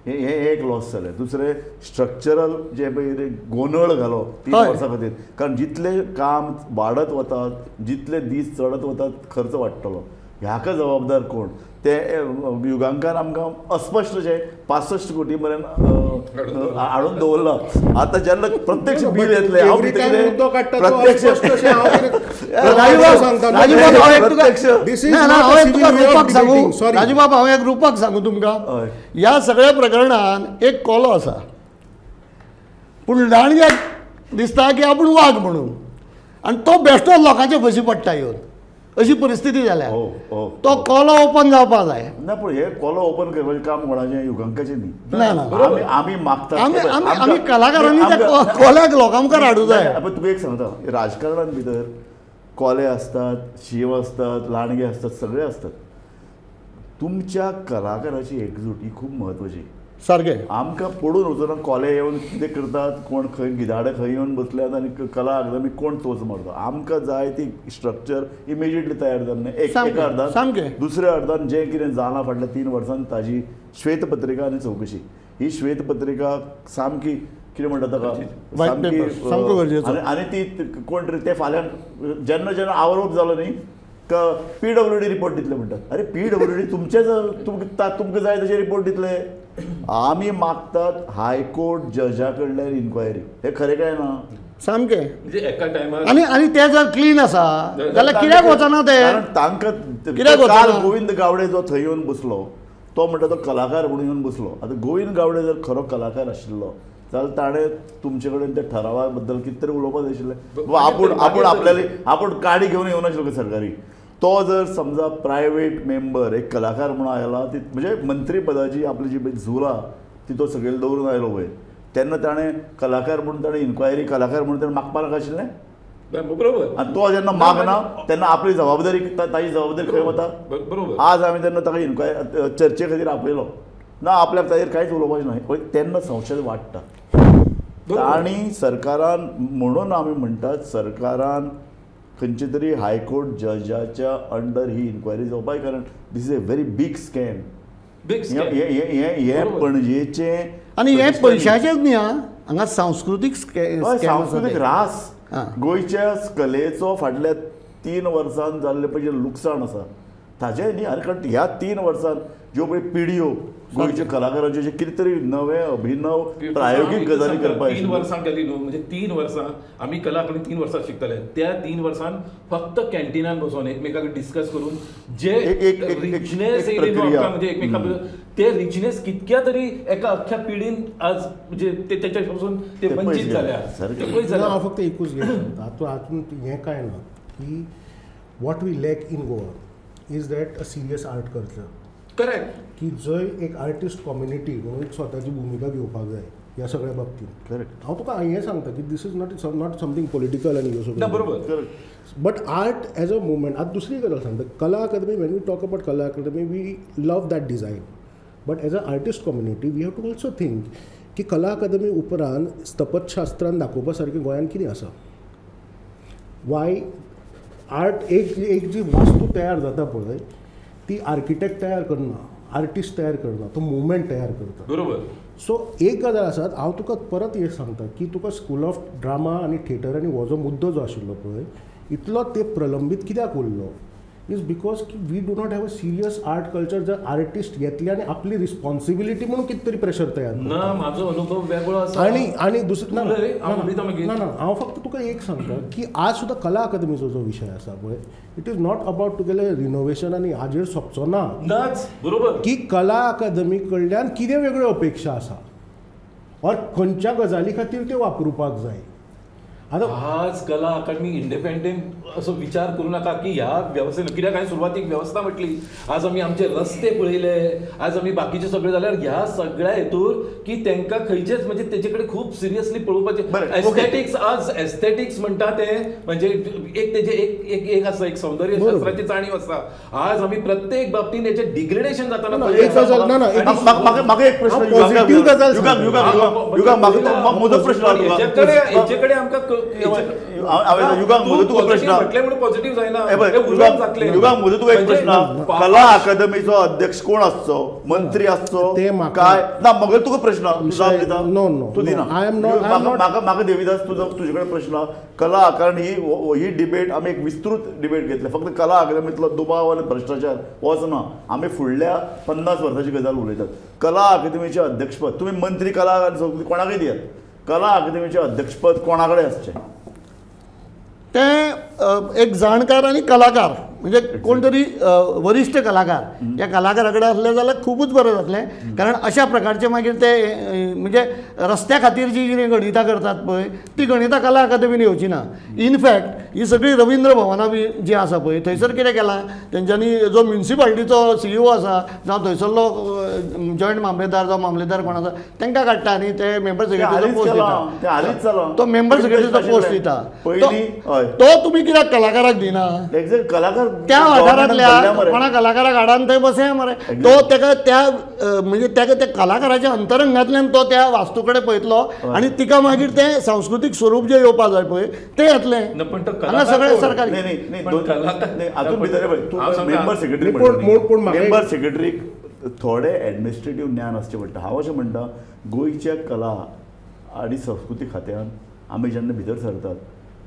हें एक लॉस जालें, दुसरें स्ट्रक्चरल जे पळय गोंदळ घालो 3 वर्सां खातीर, कारण जितलें काम वाडत वतात जितले दीस चडत वतात खर्च वाडटलो, ह्याका जबाबदार कोण? ते युगांकान आमकां अस्पश्ट जे 65 कोटी मेरेन हाडून दवरलां. आतां जेन्ना प्रत्यक्ष बील येतलें हांव प्रत्यक्ष राजूबाब हांव एक रुपाक सांगू तुमकां, ह्या सगळ्या प्रकरणान एक कोलो आसा पूण लांडग्याक दिसता की आपूण वाग म्हणून आनी तो बेश्टो लोकांचे फशी पडटा येवन, अशी परिस्थिती जाल्या. तो कोलो ओपन जावपाक जाय ना. पूण हे कोलो ओपन करपाचें काम कोणाचें? युगांकाचें न्ही. ना ना, आमी मागतात, आमी कलाकारांनी त्या कोल्याक लोकां मुखार हाडूंक जाय. तुका एक सांगता, राजकारणान भितर कोले आसतात, शींव आसतात, लांडगे आसतात, सगळे आसतात. तुमच्या कलाकाराची एकजूट ही खूब म्हत्वाची. सारकें. आमकां पडून वचना कोले येवन कितें करतात, कोण खंय गिधाडे खंय येवन बसल्यात आनी कला अकादमी कोण तोच मारता. आमकां जाय ती स्ट्रक्चर इमिजिएटली तयार जालें एका अर्दान, सामकें. दुसऱ्या अर्दान जें कितें जालां फाटल्या 3 वर्सांत ताजी श्वेतपत्रिका आनी चवकशी. ही श्वेतपत्रिका सामकी कितें म्हणटा ताका, सामकी आनी ती कोण तरी ते फाल्यां जेन्ना जेन्ना आरोप जालो न्ही PWD report दितले म्हणटात. अरे PWD तुमचेच, तुमकां जाय तशे रिपोर्ट दितले. आमी मागतात हायकोर्ट जजा कडल्यान इन्क्वायरी. हे खरें काय ना? सामकें. म्हणजे एका टायमार आनी आनी ते जर क्लीन आसा जाल्यार कित्याक वचना ते? कारण तांकां कित्याक काल गोविंद गावडे जो थंय येवन बसलो तो म्हणटा तो कलाकार म्हणून येवन बसलो. आतां गोविंद गावडे जर खरो कलाकार आशिल्लो जाल्यार ताणें तुमचे कडेन त्या ठरावा बद्दल कितें तरी उलोवपाक जाय आशिल्लें. आपूण आपूण आपल्याली आपूण काडी घेवन येवनाशिल्लो सरकारी. तो जर समजा प्रायवेट मेंबर एक कलाकार म्हणून आयला ती म्हणजे मंत्रीपदाची आपली जी झुला ती तो सगळे दवरून आयलो वयर, तेन्ना ताणें कलाकार म्हणून ताणें इन्क्वायरी कलाकार म्हणून ताणें मागपा नाका आशिल्लें. बरोबर. आनी तो जेन्ना मागना तेन्ना आपली जबाबदारी ताजी जबाबदारी खंय वता? बरोबर. आज आमी तेन्ना ताका इन्क्वायरी चर्चे खातीर आपयलो ना, आपल्याक ताजेर कांयच उलोवपाचें ना, तेन्ना संशय वाडटा. आनी सरकारान म्हणून आमी म्हणटात सरकारान खंयचे तरी हायकोर्ट जजाच्या अंडर ही इन्क्वायरी जावपाक, कारण this is a very big scam. हे पणजेचे आनी हे पयशाचेच न्ही, हांगा सांस्कृतीक सांस्कृतीक रास गोंयच्या कलेचो फाटल्या 3 वर्सांत जाल्लें पळय लुकसाण आसा ताजें न्ही. आनी कारण ह्या 3 वर्सांत ज्यो पळय पिढयो गोंयच्या कलाकारांच्यो जे कितें तरी नवे अभिनव प्रायोगीक गजाली करपाक 3 वर्सां गेली न्हू, म्हणजे 3 वर्सां आमी कला अकादमी 3 वर्सां शिकताले, त्या 3 वर्सान फक्त कॅन्टिनान बसून एकमेकाक डिस्कस करून जे रिचनेस येयली न्हू आमकां, म्हणजे एकमेका ते रिचनेस कितक्या तरी एका अख्ख्या पिढीन आज म्हणजे ते तेच्या पासून ते वंचीत जाल्या. हांव फक्त एकूच घेता हातूंत हें कांय ना की what we lack in Goa is that a serious art culture. Correct. की जंय एक आर्टिस्ट कम्युनिटी म्हणून एक स्वताची भुमिका घेवपाक जाय ह्या सगळ्या बाबतींत. करेक्ट. हांव तुका हें सांगता की this is not something political आनी ह्यो सगळ्यो, बरोबर, but art as a movement. आतां दुसरी गजाल सांगता, Kala Akademi, when we talk about Kala Akademi we love that design, but as a artist community we have to also think की कला अकादमी उपरांत स्थपतशास्त्रान दाखोवपा सारकें गोंयांत कितें आसा. वाय आर्ट एक एक जी वास्तू तयार जाता पळय ती आर्किटेक्ट तयार करना, आर्टिस्ट तयार करना, तो मुवमेंट तयार करता. बरोबर. सो एक गजाल आसात, हांव तुका परत एक सांगता की तुका स्कूल ऑफ ड्रामा आनी थिएटर आनी हो जो मुद्दो जो आशिल्लो पळय इतलो ते प्रलंबीत कित्याक उरलो is because की we do not have a serious art culture. जर आर्टिस्ट येतले आनी आपली रिस्पॉन्सिबिलिटी म्हणून कितें तरी प्रेशर तयार ना. म्हाजो अनुभव वेगळो आसा. आनी आनी दुसरें ना ना हांव फक्त तुका एक सांगता की आज सुद्दां कला अकादमीचो जो विशय आसा पळय it is not about तुगेलें रिनोवेशन आनी हाजेर सोंपचो ना. बरोबर. की कला अकादमी कडल्यान कितें वेगळ्यो अपेक्षा आसा और खंयच्या गजाली खातीर त्यो वापरुपाक जाय. आज कला अकादमी इंडिपेंडंट असो विचार करूं नाका की ह्या वेवस्थेन कित्याक हांवें सुरवातीक वेवस्था म्हटली. आज आमी आमचे रस्ते पळयले, आज आमी बाकीचे सगळे जाल्यार ह्या सगळ्या हेतूर की तांकां खंयचेच म्हणजे तेजे कडेन खूब सिरियसली पळोवपाचें. एस्थेटिक्स आज एस्थेटिक्स म्हणटा तें म्हणजे एक तेजें एक एक एक आसा, एक सौंदर्य शास्त्राची जाणीव आसा. आज आमी प्रत्येक बाबतीन हेचें डिग्रेडेशन जाताना हेचे कडेन आमकां कला अकादमीचो अध्यक्ष कोण आसचो, मंत्री आसचो काय ना? मगेर तुका प्रश्न तूं दिना म्हाका देवीदास तुजे कडेन प्रश्न. कला, कारण ही डिबेट आमी एक विस्तृत डिबेट घेतले, फक्त कला अकादमींतलो दुबाव आनी भ्रश्टाचार होच ना, आमी फुडल्या 50 वर्सांची गजाल उलयतात. कला अकादमीचें अध्यक्षपद तुमी मंत्री कला कोणाकय दियात, कला अकादमीचें अध्यक्षपद कोणा कडेन आसचें? तें एक जाणकार आनी कलाकार म्हणजे कोण तरी वरिश्ठ कलाकार ह्या कलाकारा कडेन आसलें जाल्यार खुबूच बरें जातलें. कारण अशा प्रकारचे मागीर ते म्हणजे रस्त्या खातीर जी कितें गणितां करतात पळय ती गणितां कला अकादमीन येवची ना. इनफॅक्ट ही सगळी रवींद्र भवनां बी जी आसा पळय थंयसर कितें केलां तेंच्यांनी, जो म्युनिसिपालिटीचो सीईओ आसा जावं थंयसरलो जॉयंट मामलेदार जावं मामलेदार कोण आसा तांकां काडटा आनी ते मेंबर सेक्रेटरीचो पोस्ट दिता, तो मेंबर सेक्रेटरीचो पोस्ट दिता. तो तुमी कित्याक कलाकाराक दिना? एक्झॅक्ट कलाकार त्या वाठारांतल्या कोणा कलाकाराक हाडान थंय बसया मरे, तो तेका त्या म्हणजे तेका त्या कलाकाराच्या अंतरंगांतल्यान तो त्या वास्तू कडेन पळयतलो आनी तिका मागीर तें सांस्कृतीक स्वरूप जें येवपा जाय पळय तें येतलें. हांगा सगळें सरकारी मेंबर सेक्रेटरी मेंबर सेक्रेटरीक थोडें एडमिनिस्ट्रेटीव ज्ञान आसचें पडटा. हांव अशें म्हणटा, गोंयच्या कला आनी संस्कृती खात्यान आमी जेन्ना भितर सरतात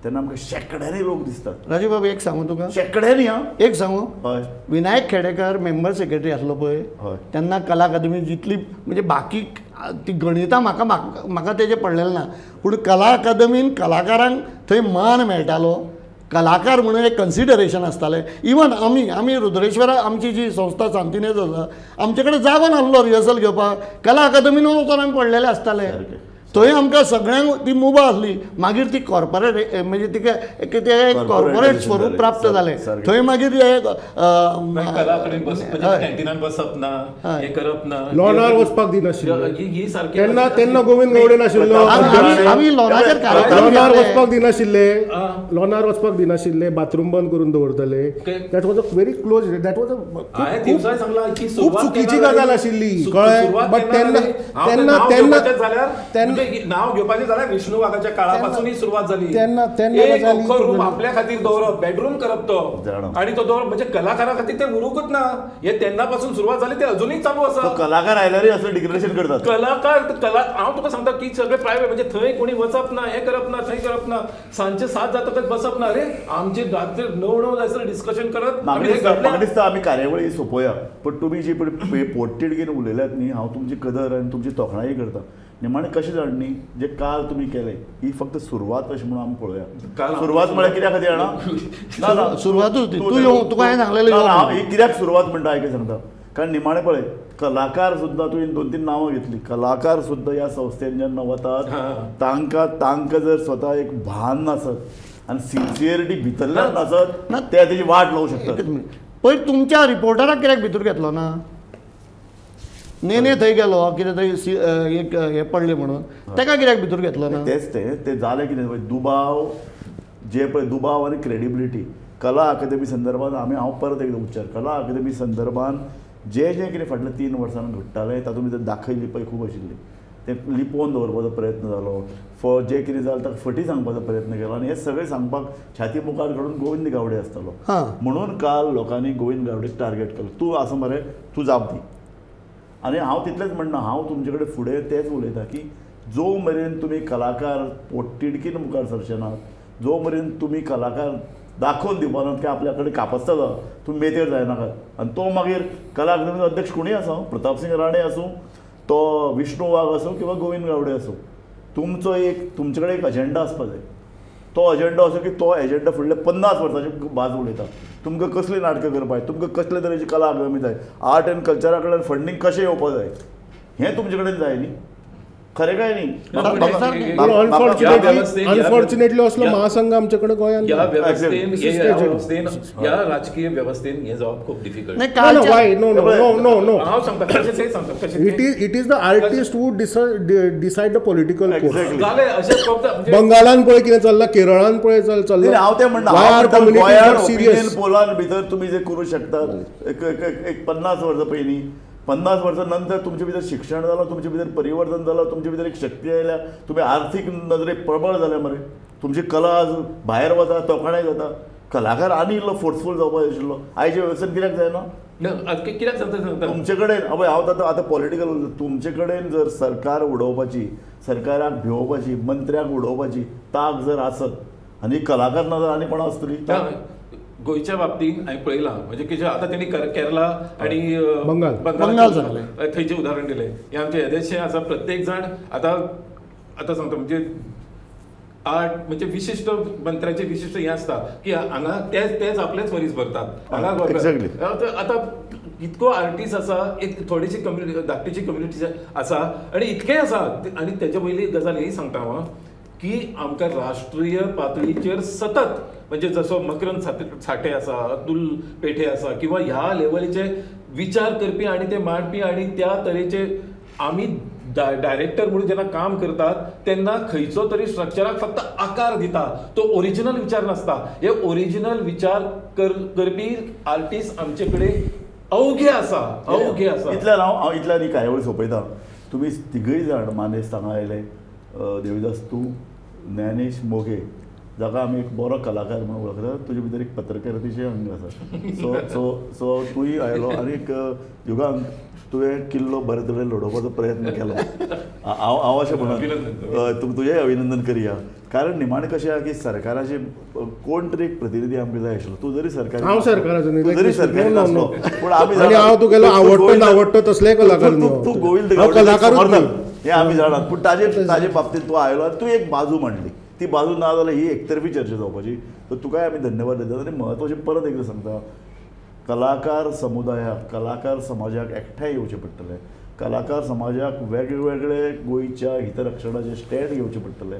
तेन्ना आमकां शेंकड्यांनी लोक दिसतात. राजू बाबू एक सांगू तुका, शेंकड्यांनी हा एक सांगू, हय विनायक खेडेकर मेंबर सेक्रेटरी आसलो पळय हय तेन्ना कला अकादमी जितली म्हणजे बाकी ती गणितां म्हाका म्हाका तेजें पडलेलें ना, पूण कला अकादमीन कलाकारांक थंय मान मेळटालो, कलाकार म्हणून एक कन्सिडरेशन आसतालें. इवन आमी आमी रुद्रेश्वरा आमची जी संस्था सांतिनेज आसा आमचे कडेन जागो नासलो रिहर्सल घेवपाक, कला अकादमीन वचून आमी पडलेले आसताले. थंय आमकां सगळ्यांक ती मुभा आसली. मागीर ती कॉर्पोरेट म्हणजे तिका तें कॉर्पोरेट स्वरूप प्राप्त जालें. थंय मागीर कॅन्टिनान बसप ना, हें करप ना, लॉनार वचपाक दिनाशिल्लें तेन्ना, तेन्ना गोविंद गावडे नाशिल्लो, आमी लॉनाचेर लॉनार वचपाक दिनाशिल्ले, लॉनार वचपाक दिनाशिल्ले, बाथरूम बंद करून दवरतले. That was a very close, that was a खूब चुकीची गजाल आशिल्ली, कळ्ळें? बट तेन्ना तेन्ना तेन्ना तेन्ना म्हणजे नाव घेवपाचें जाल्यार विष्णू वाघाच्या काळा पासूनय सुरवात जाली. तेन्ना एक अख्खो रूम आपल्या खातीर दवरप, बेडरूम करप तो, आनी तो दवरप म्हणजे कलाकारा खातीर ते उरूंकच ना. हे तेन्ना पासून सुरवात जाली, ते अजुनूय चालू आसा. कलाकार आयल्यारय असं डिग्रेडेशन करतात. कलाकार कला हांव तुका सांगता की सगळे प्रायवेट म्हणजे थंय कोणी वचप ना, हें करप ना, थंय करप ना, सांजचे 7 जातकच बसप ना. रे आमचे रात्री 9-9 जायसर डिस्कशन करत. म्हाका दिसता आमी कार्यावळी सोंपोया, पण तुमी जी पळय पोटतिडकीन उलयल्यात न्ही, हांव तुमची कदर आनी तुमची तोखणाय करता. निमाणें कशें जाण न्ही, जे काल तुमी केलें ही फक्त सुरवात अशें म्हणून आमी पळोवया. सुरवात म्हळ्यार कित्या खातीर जाणा? ना सुरवातूच ती, तूं तुका हांवें सांगलेलें. हांव ही कित्याक सुरवात म्हणटा हांवें सांगता, कारण निमाणें पळय कलाकार सुद्दां तुवें 2-3 नांवां घेतली, कलाकार सुद्दां ह्या संस्थेन जेन्ना वतात तांकां तांकां जर स्वता एक भान नासत आनी सिन्सियरिटी भितरल्यान नासत ना, ते तेजी वाट लावूं शकतात. पयर तुमच्या रिपोर्टराक कित्याक भितर घेतलो ना? नेने थंय गेलो कितें तरी एक हें पडलें म्हणून ताका कित्याक भितर घेतलो ना? तेच ते जालें कितें, दुबाव जे पळय दुबाव आनी क्रेडिबिलिटी कला अकादमी संदर्भात आमी, हांव परत एकदां उच्चार, कला अकादमी संदर्भात जे जे कितें फाटल्या 3 वर्सां घडटालें तातूंत भितर दाखय लिपय खूब आशिल्ली, तें लिपोवन दवरपाचो प्रयत्न जालो, जे कितें जालें ताका फटी सांगपाचो प्रयत्न केलो आनी हें सगळें सांगपाक छाती मुखार काडून गोविंद गावडे आसतालो. म्हणून काल लोकांनी गोविंद गावडेक टार्गेट केलो, तूं आसा मरे, तूं जाप दी. आनी हांव तितलेंच म्हणना, हांव तुमचे कडेन फुडें तेंच उलयता की जो मेरेन तुमी कलाकार पोटतिडकीन मुखार सरचे नात, जो मेरेन तुमी कलाकार दाखोवन दिवपा नात की आपल्या कडेन कापस्ता जाता, तुमी मेतेर जायनाकात. आनी तो मागीर कला अकादमीचो अध्यक्ष कोणूय आसूं, प्रतापसिंग राणे आसूं, तो विष्णू वाघ आसूं किंवा गोविंद गावडे आसूं, तुमचो एक तुमचे कडेन एक अजेंडा आसपा जाय. तो अजेंडा असो की तो एजेंडा फुडले 50 वर्सांची बाज उलयता. तुमकां कसलीं नाटकां करपाक जाय, तुमकां कसले तरेची कला अकादमी जाय, आर्ट एंड कल्चरा कडेन फंडींग कशें येवपाक जाय, हें तुमचे कडेन जाय न्ही, खरें काय न्ही? अनफॉर्च्युनेटली असलो महासंघ आमचे कडेन गोंयांत ह्या वेवस्थेन, ह्या राजकीय वेवस्थेन हें जावप खूब डिफिकल्ट. No no no, हांव सांगता कशें सांगता, it is the artist who decide the political course. जालें अशें बंगालान पळय कितें चल्लां, केरळान पळय चल्लां. हांव तें म्हणटा, गोंयांत पोलान भितर तुमी जे करूं शकतात एक 50 वर्सां पयलीं, 50 वर्सां नंतर तुमचे भितर शिक्षण जालां, तुमचे भितर परिवर्तन जालां, तुमचे भितर एक शक्ती आयल्या, तुमी आर्थीक नदरेक प्रबळ जाले मरे, तुमची कला आज भायर वता, तोखणाय जाता. कलाकार आनी इल्लो फोर्सफूल जावपाक जाय आशिल्लो. आयचे वेवस्थेन कित्याक जायना? कित्याक सांगता तुमचे कडेन? हय, हांव आतां आतां पॉलिटिकल उलयता. तुमचे कडेन जर सरकार उडोवपाची, सरकाराक भिवोवपाची, मंत्र्याक उडोवपाची तांक जर आसत आनी कलाकार ना जाल्यार आनी कोणा आसतली? गोंयच्या बाबतींत हांवें पळयलां, म्हणजे कितें आतां तेणी केरला आनी बंगाल थंयचें उदाहरण दिलें. हें आमचें येदेशें आसा, प्रत्येक जाण आतां आतां सांगता म्हणजे आर्ट म्हणजे विशिश्ट मंत्र्याचें विशिश्ट हें आसता की हांगा तेच तेच आपलेच मरीज भरतात हांगा. आतां इतको आर्टिस्ट आसा, एक थोडीशी कम्युनिटी, धाकटीची कम्युनिटी आसा आनी इतकें आसा. आनी तेजे वयली गजाल ही सांगता हांव की आमकां राष्ट्रीय पातळीचेर सतत म्हणजे जसो मकरंद साठे आसा, अतुल पेठे आसा, किंवा ह्या लेवलीचे विचार करपी आनी ते मांडपी आनी त्या तरेचे आमी डायरेक्टर म्हणून जेन्ना काम करतात तेन्ना खंयचो तरी स्ट्रक्चराक फक्त आकार दिता, तो ओरिजिनल विचार नासता. हे ओरिजिनल विचार करपी आर्टिस्ट आमचे कडेन अवघे आसा, अवघे आसा. इतल्यान हांव इतल्यान ही कार्यावळ सोंपयता. तुमी तिगूय जाण मानेस्त हांगा आयले, देविदास तूं, ज्ञानेश मोघे जाका आमी एक बरो कलाकार म्हणून वळखतात, तुजे भितर एक पत्रकारितेचें अंग आसा, सो सो सो तूंय आयलो आनी एक युगांक तुवें किल्लो बरे तरेन लडोवपाचो प्रयत्न केलो. हांव हांव अशें म्हणून तुजेंय अभिनंदन करया, कारण निमाणें कशें आहा की सरकाराचे कोण तरी एक प्रतिनिधी आमकां जाय आशिल्लो. तूं जरी सरकारी, हांव सरकाराचो जरी सरकारी नासलो पूण आमी हांव तुगेलो आवडटो नावडटो तसलेय कलाकार, तूं गोविंद गावडे हें आमी जाणात, पूण ताजे बाबतींत तूं आयलो आनी तूं एक बाजू मांडली, ती बाजू ना जाल्यार ही एकतर्फी चर्चा जावपाची. तर तुकाय आमी धन्यवाद दितात. आनी म्हत्वाचें परत एकदां सांगता, कलाकार समुदायाक, कलाकार समाजाक एकठांय येवचें पडटलें, कलाकार समाजाक वेगवेगळे गोंयच्या हितरक्षणाचे स्टँड घेवचे पडटले,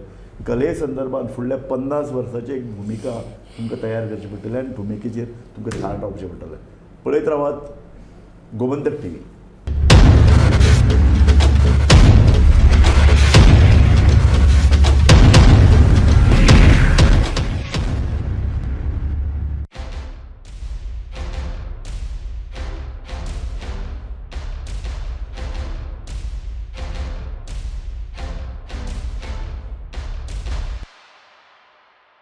कले संदर्भात फुडल्या 50 वर्साची एक भुमिका तुमकां तयार करची पडटली आनी भुमिकेचेर तुमकां थार रावचें पडटलें. पळयत रावात गोमंतक टीव्ही.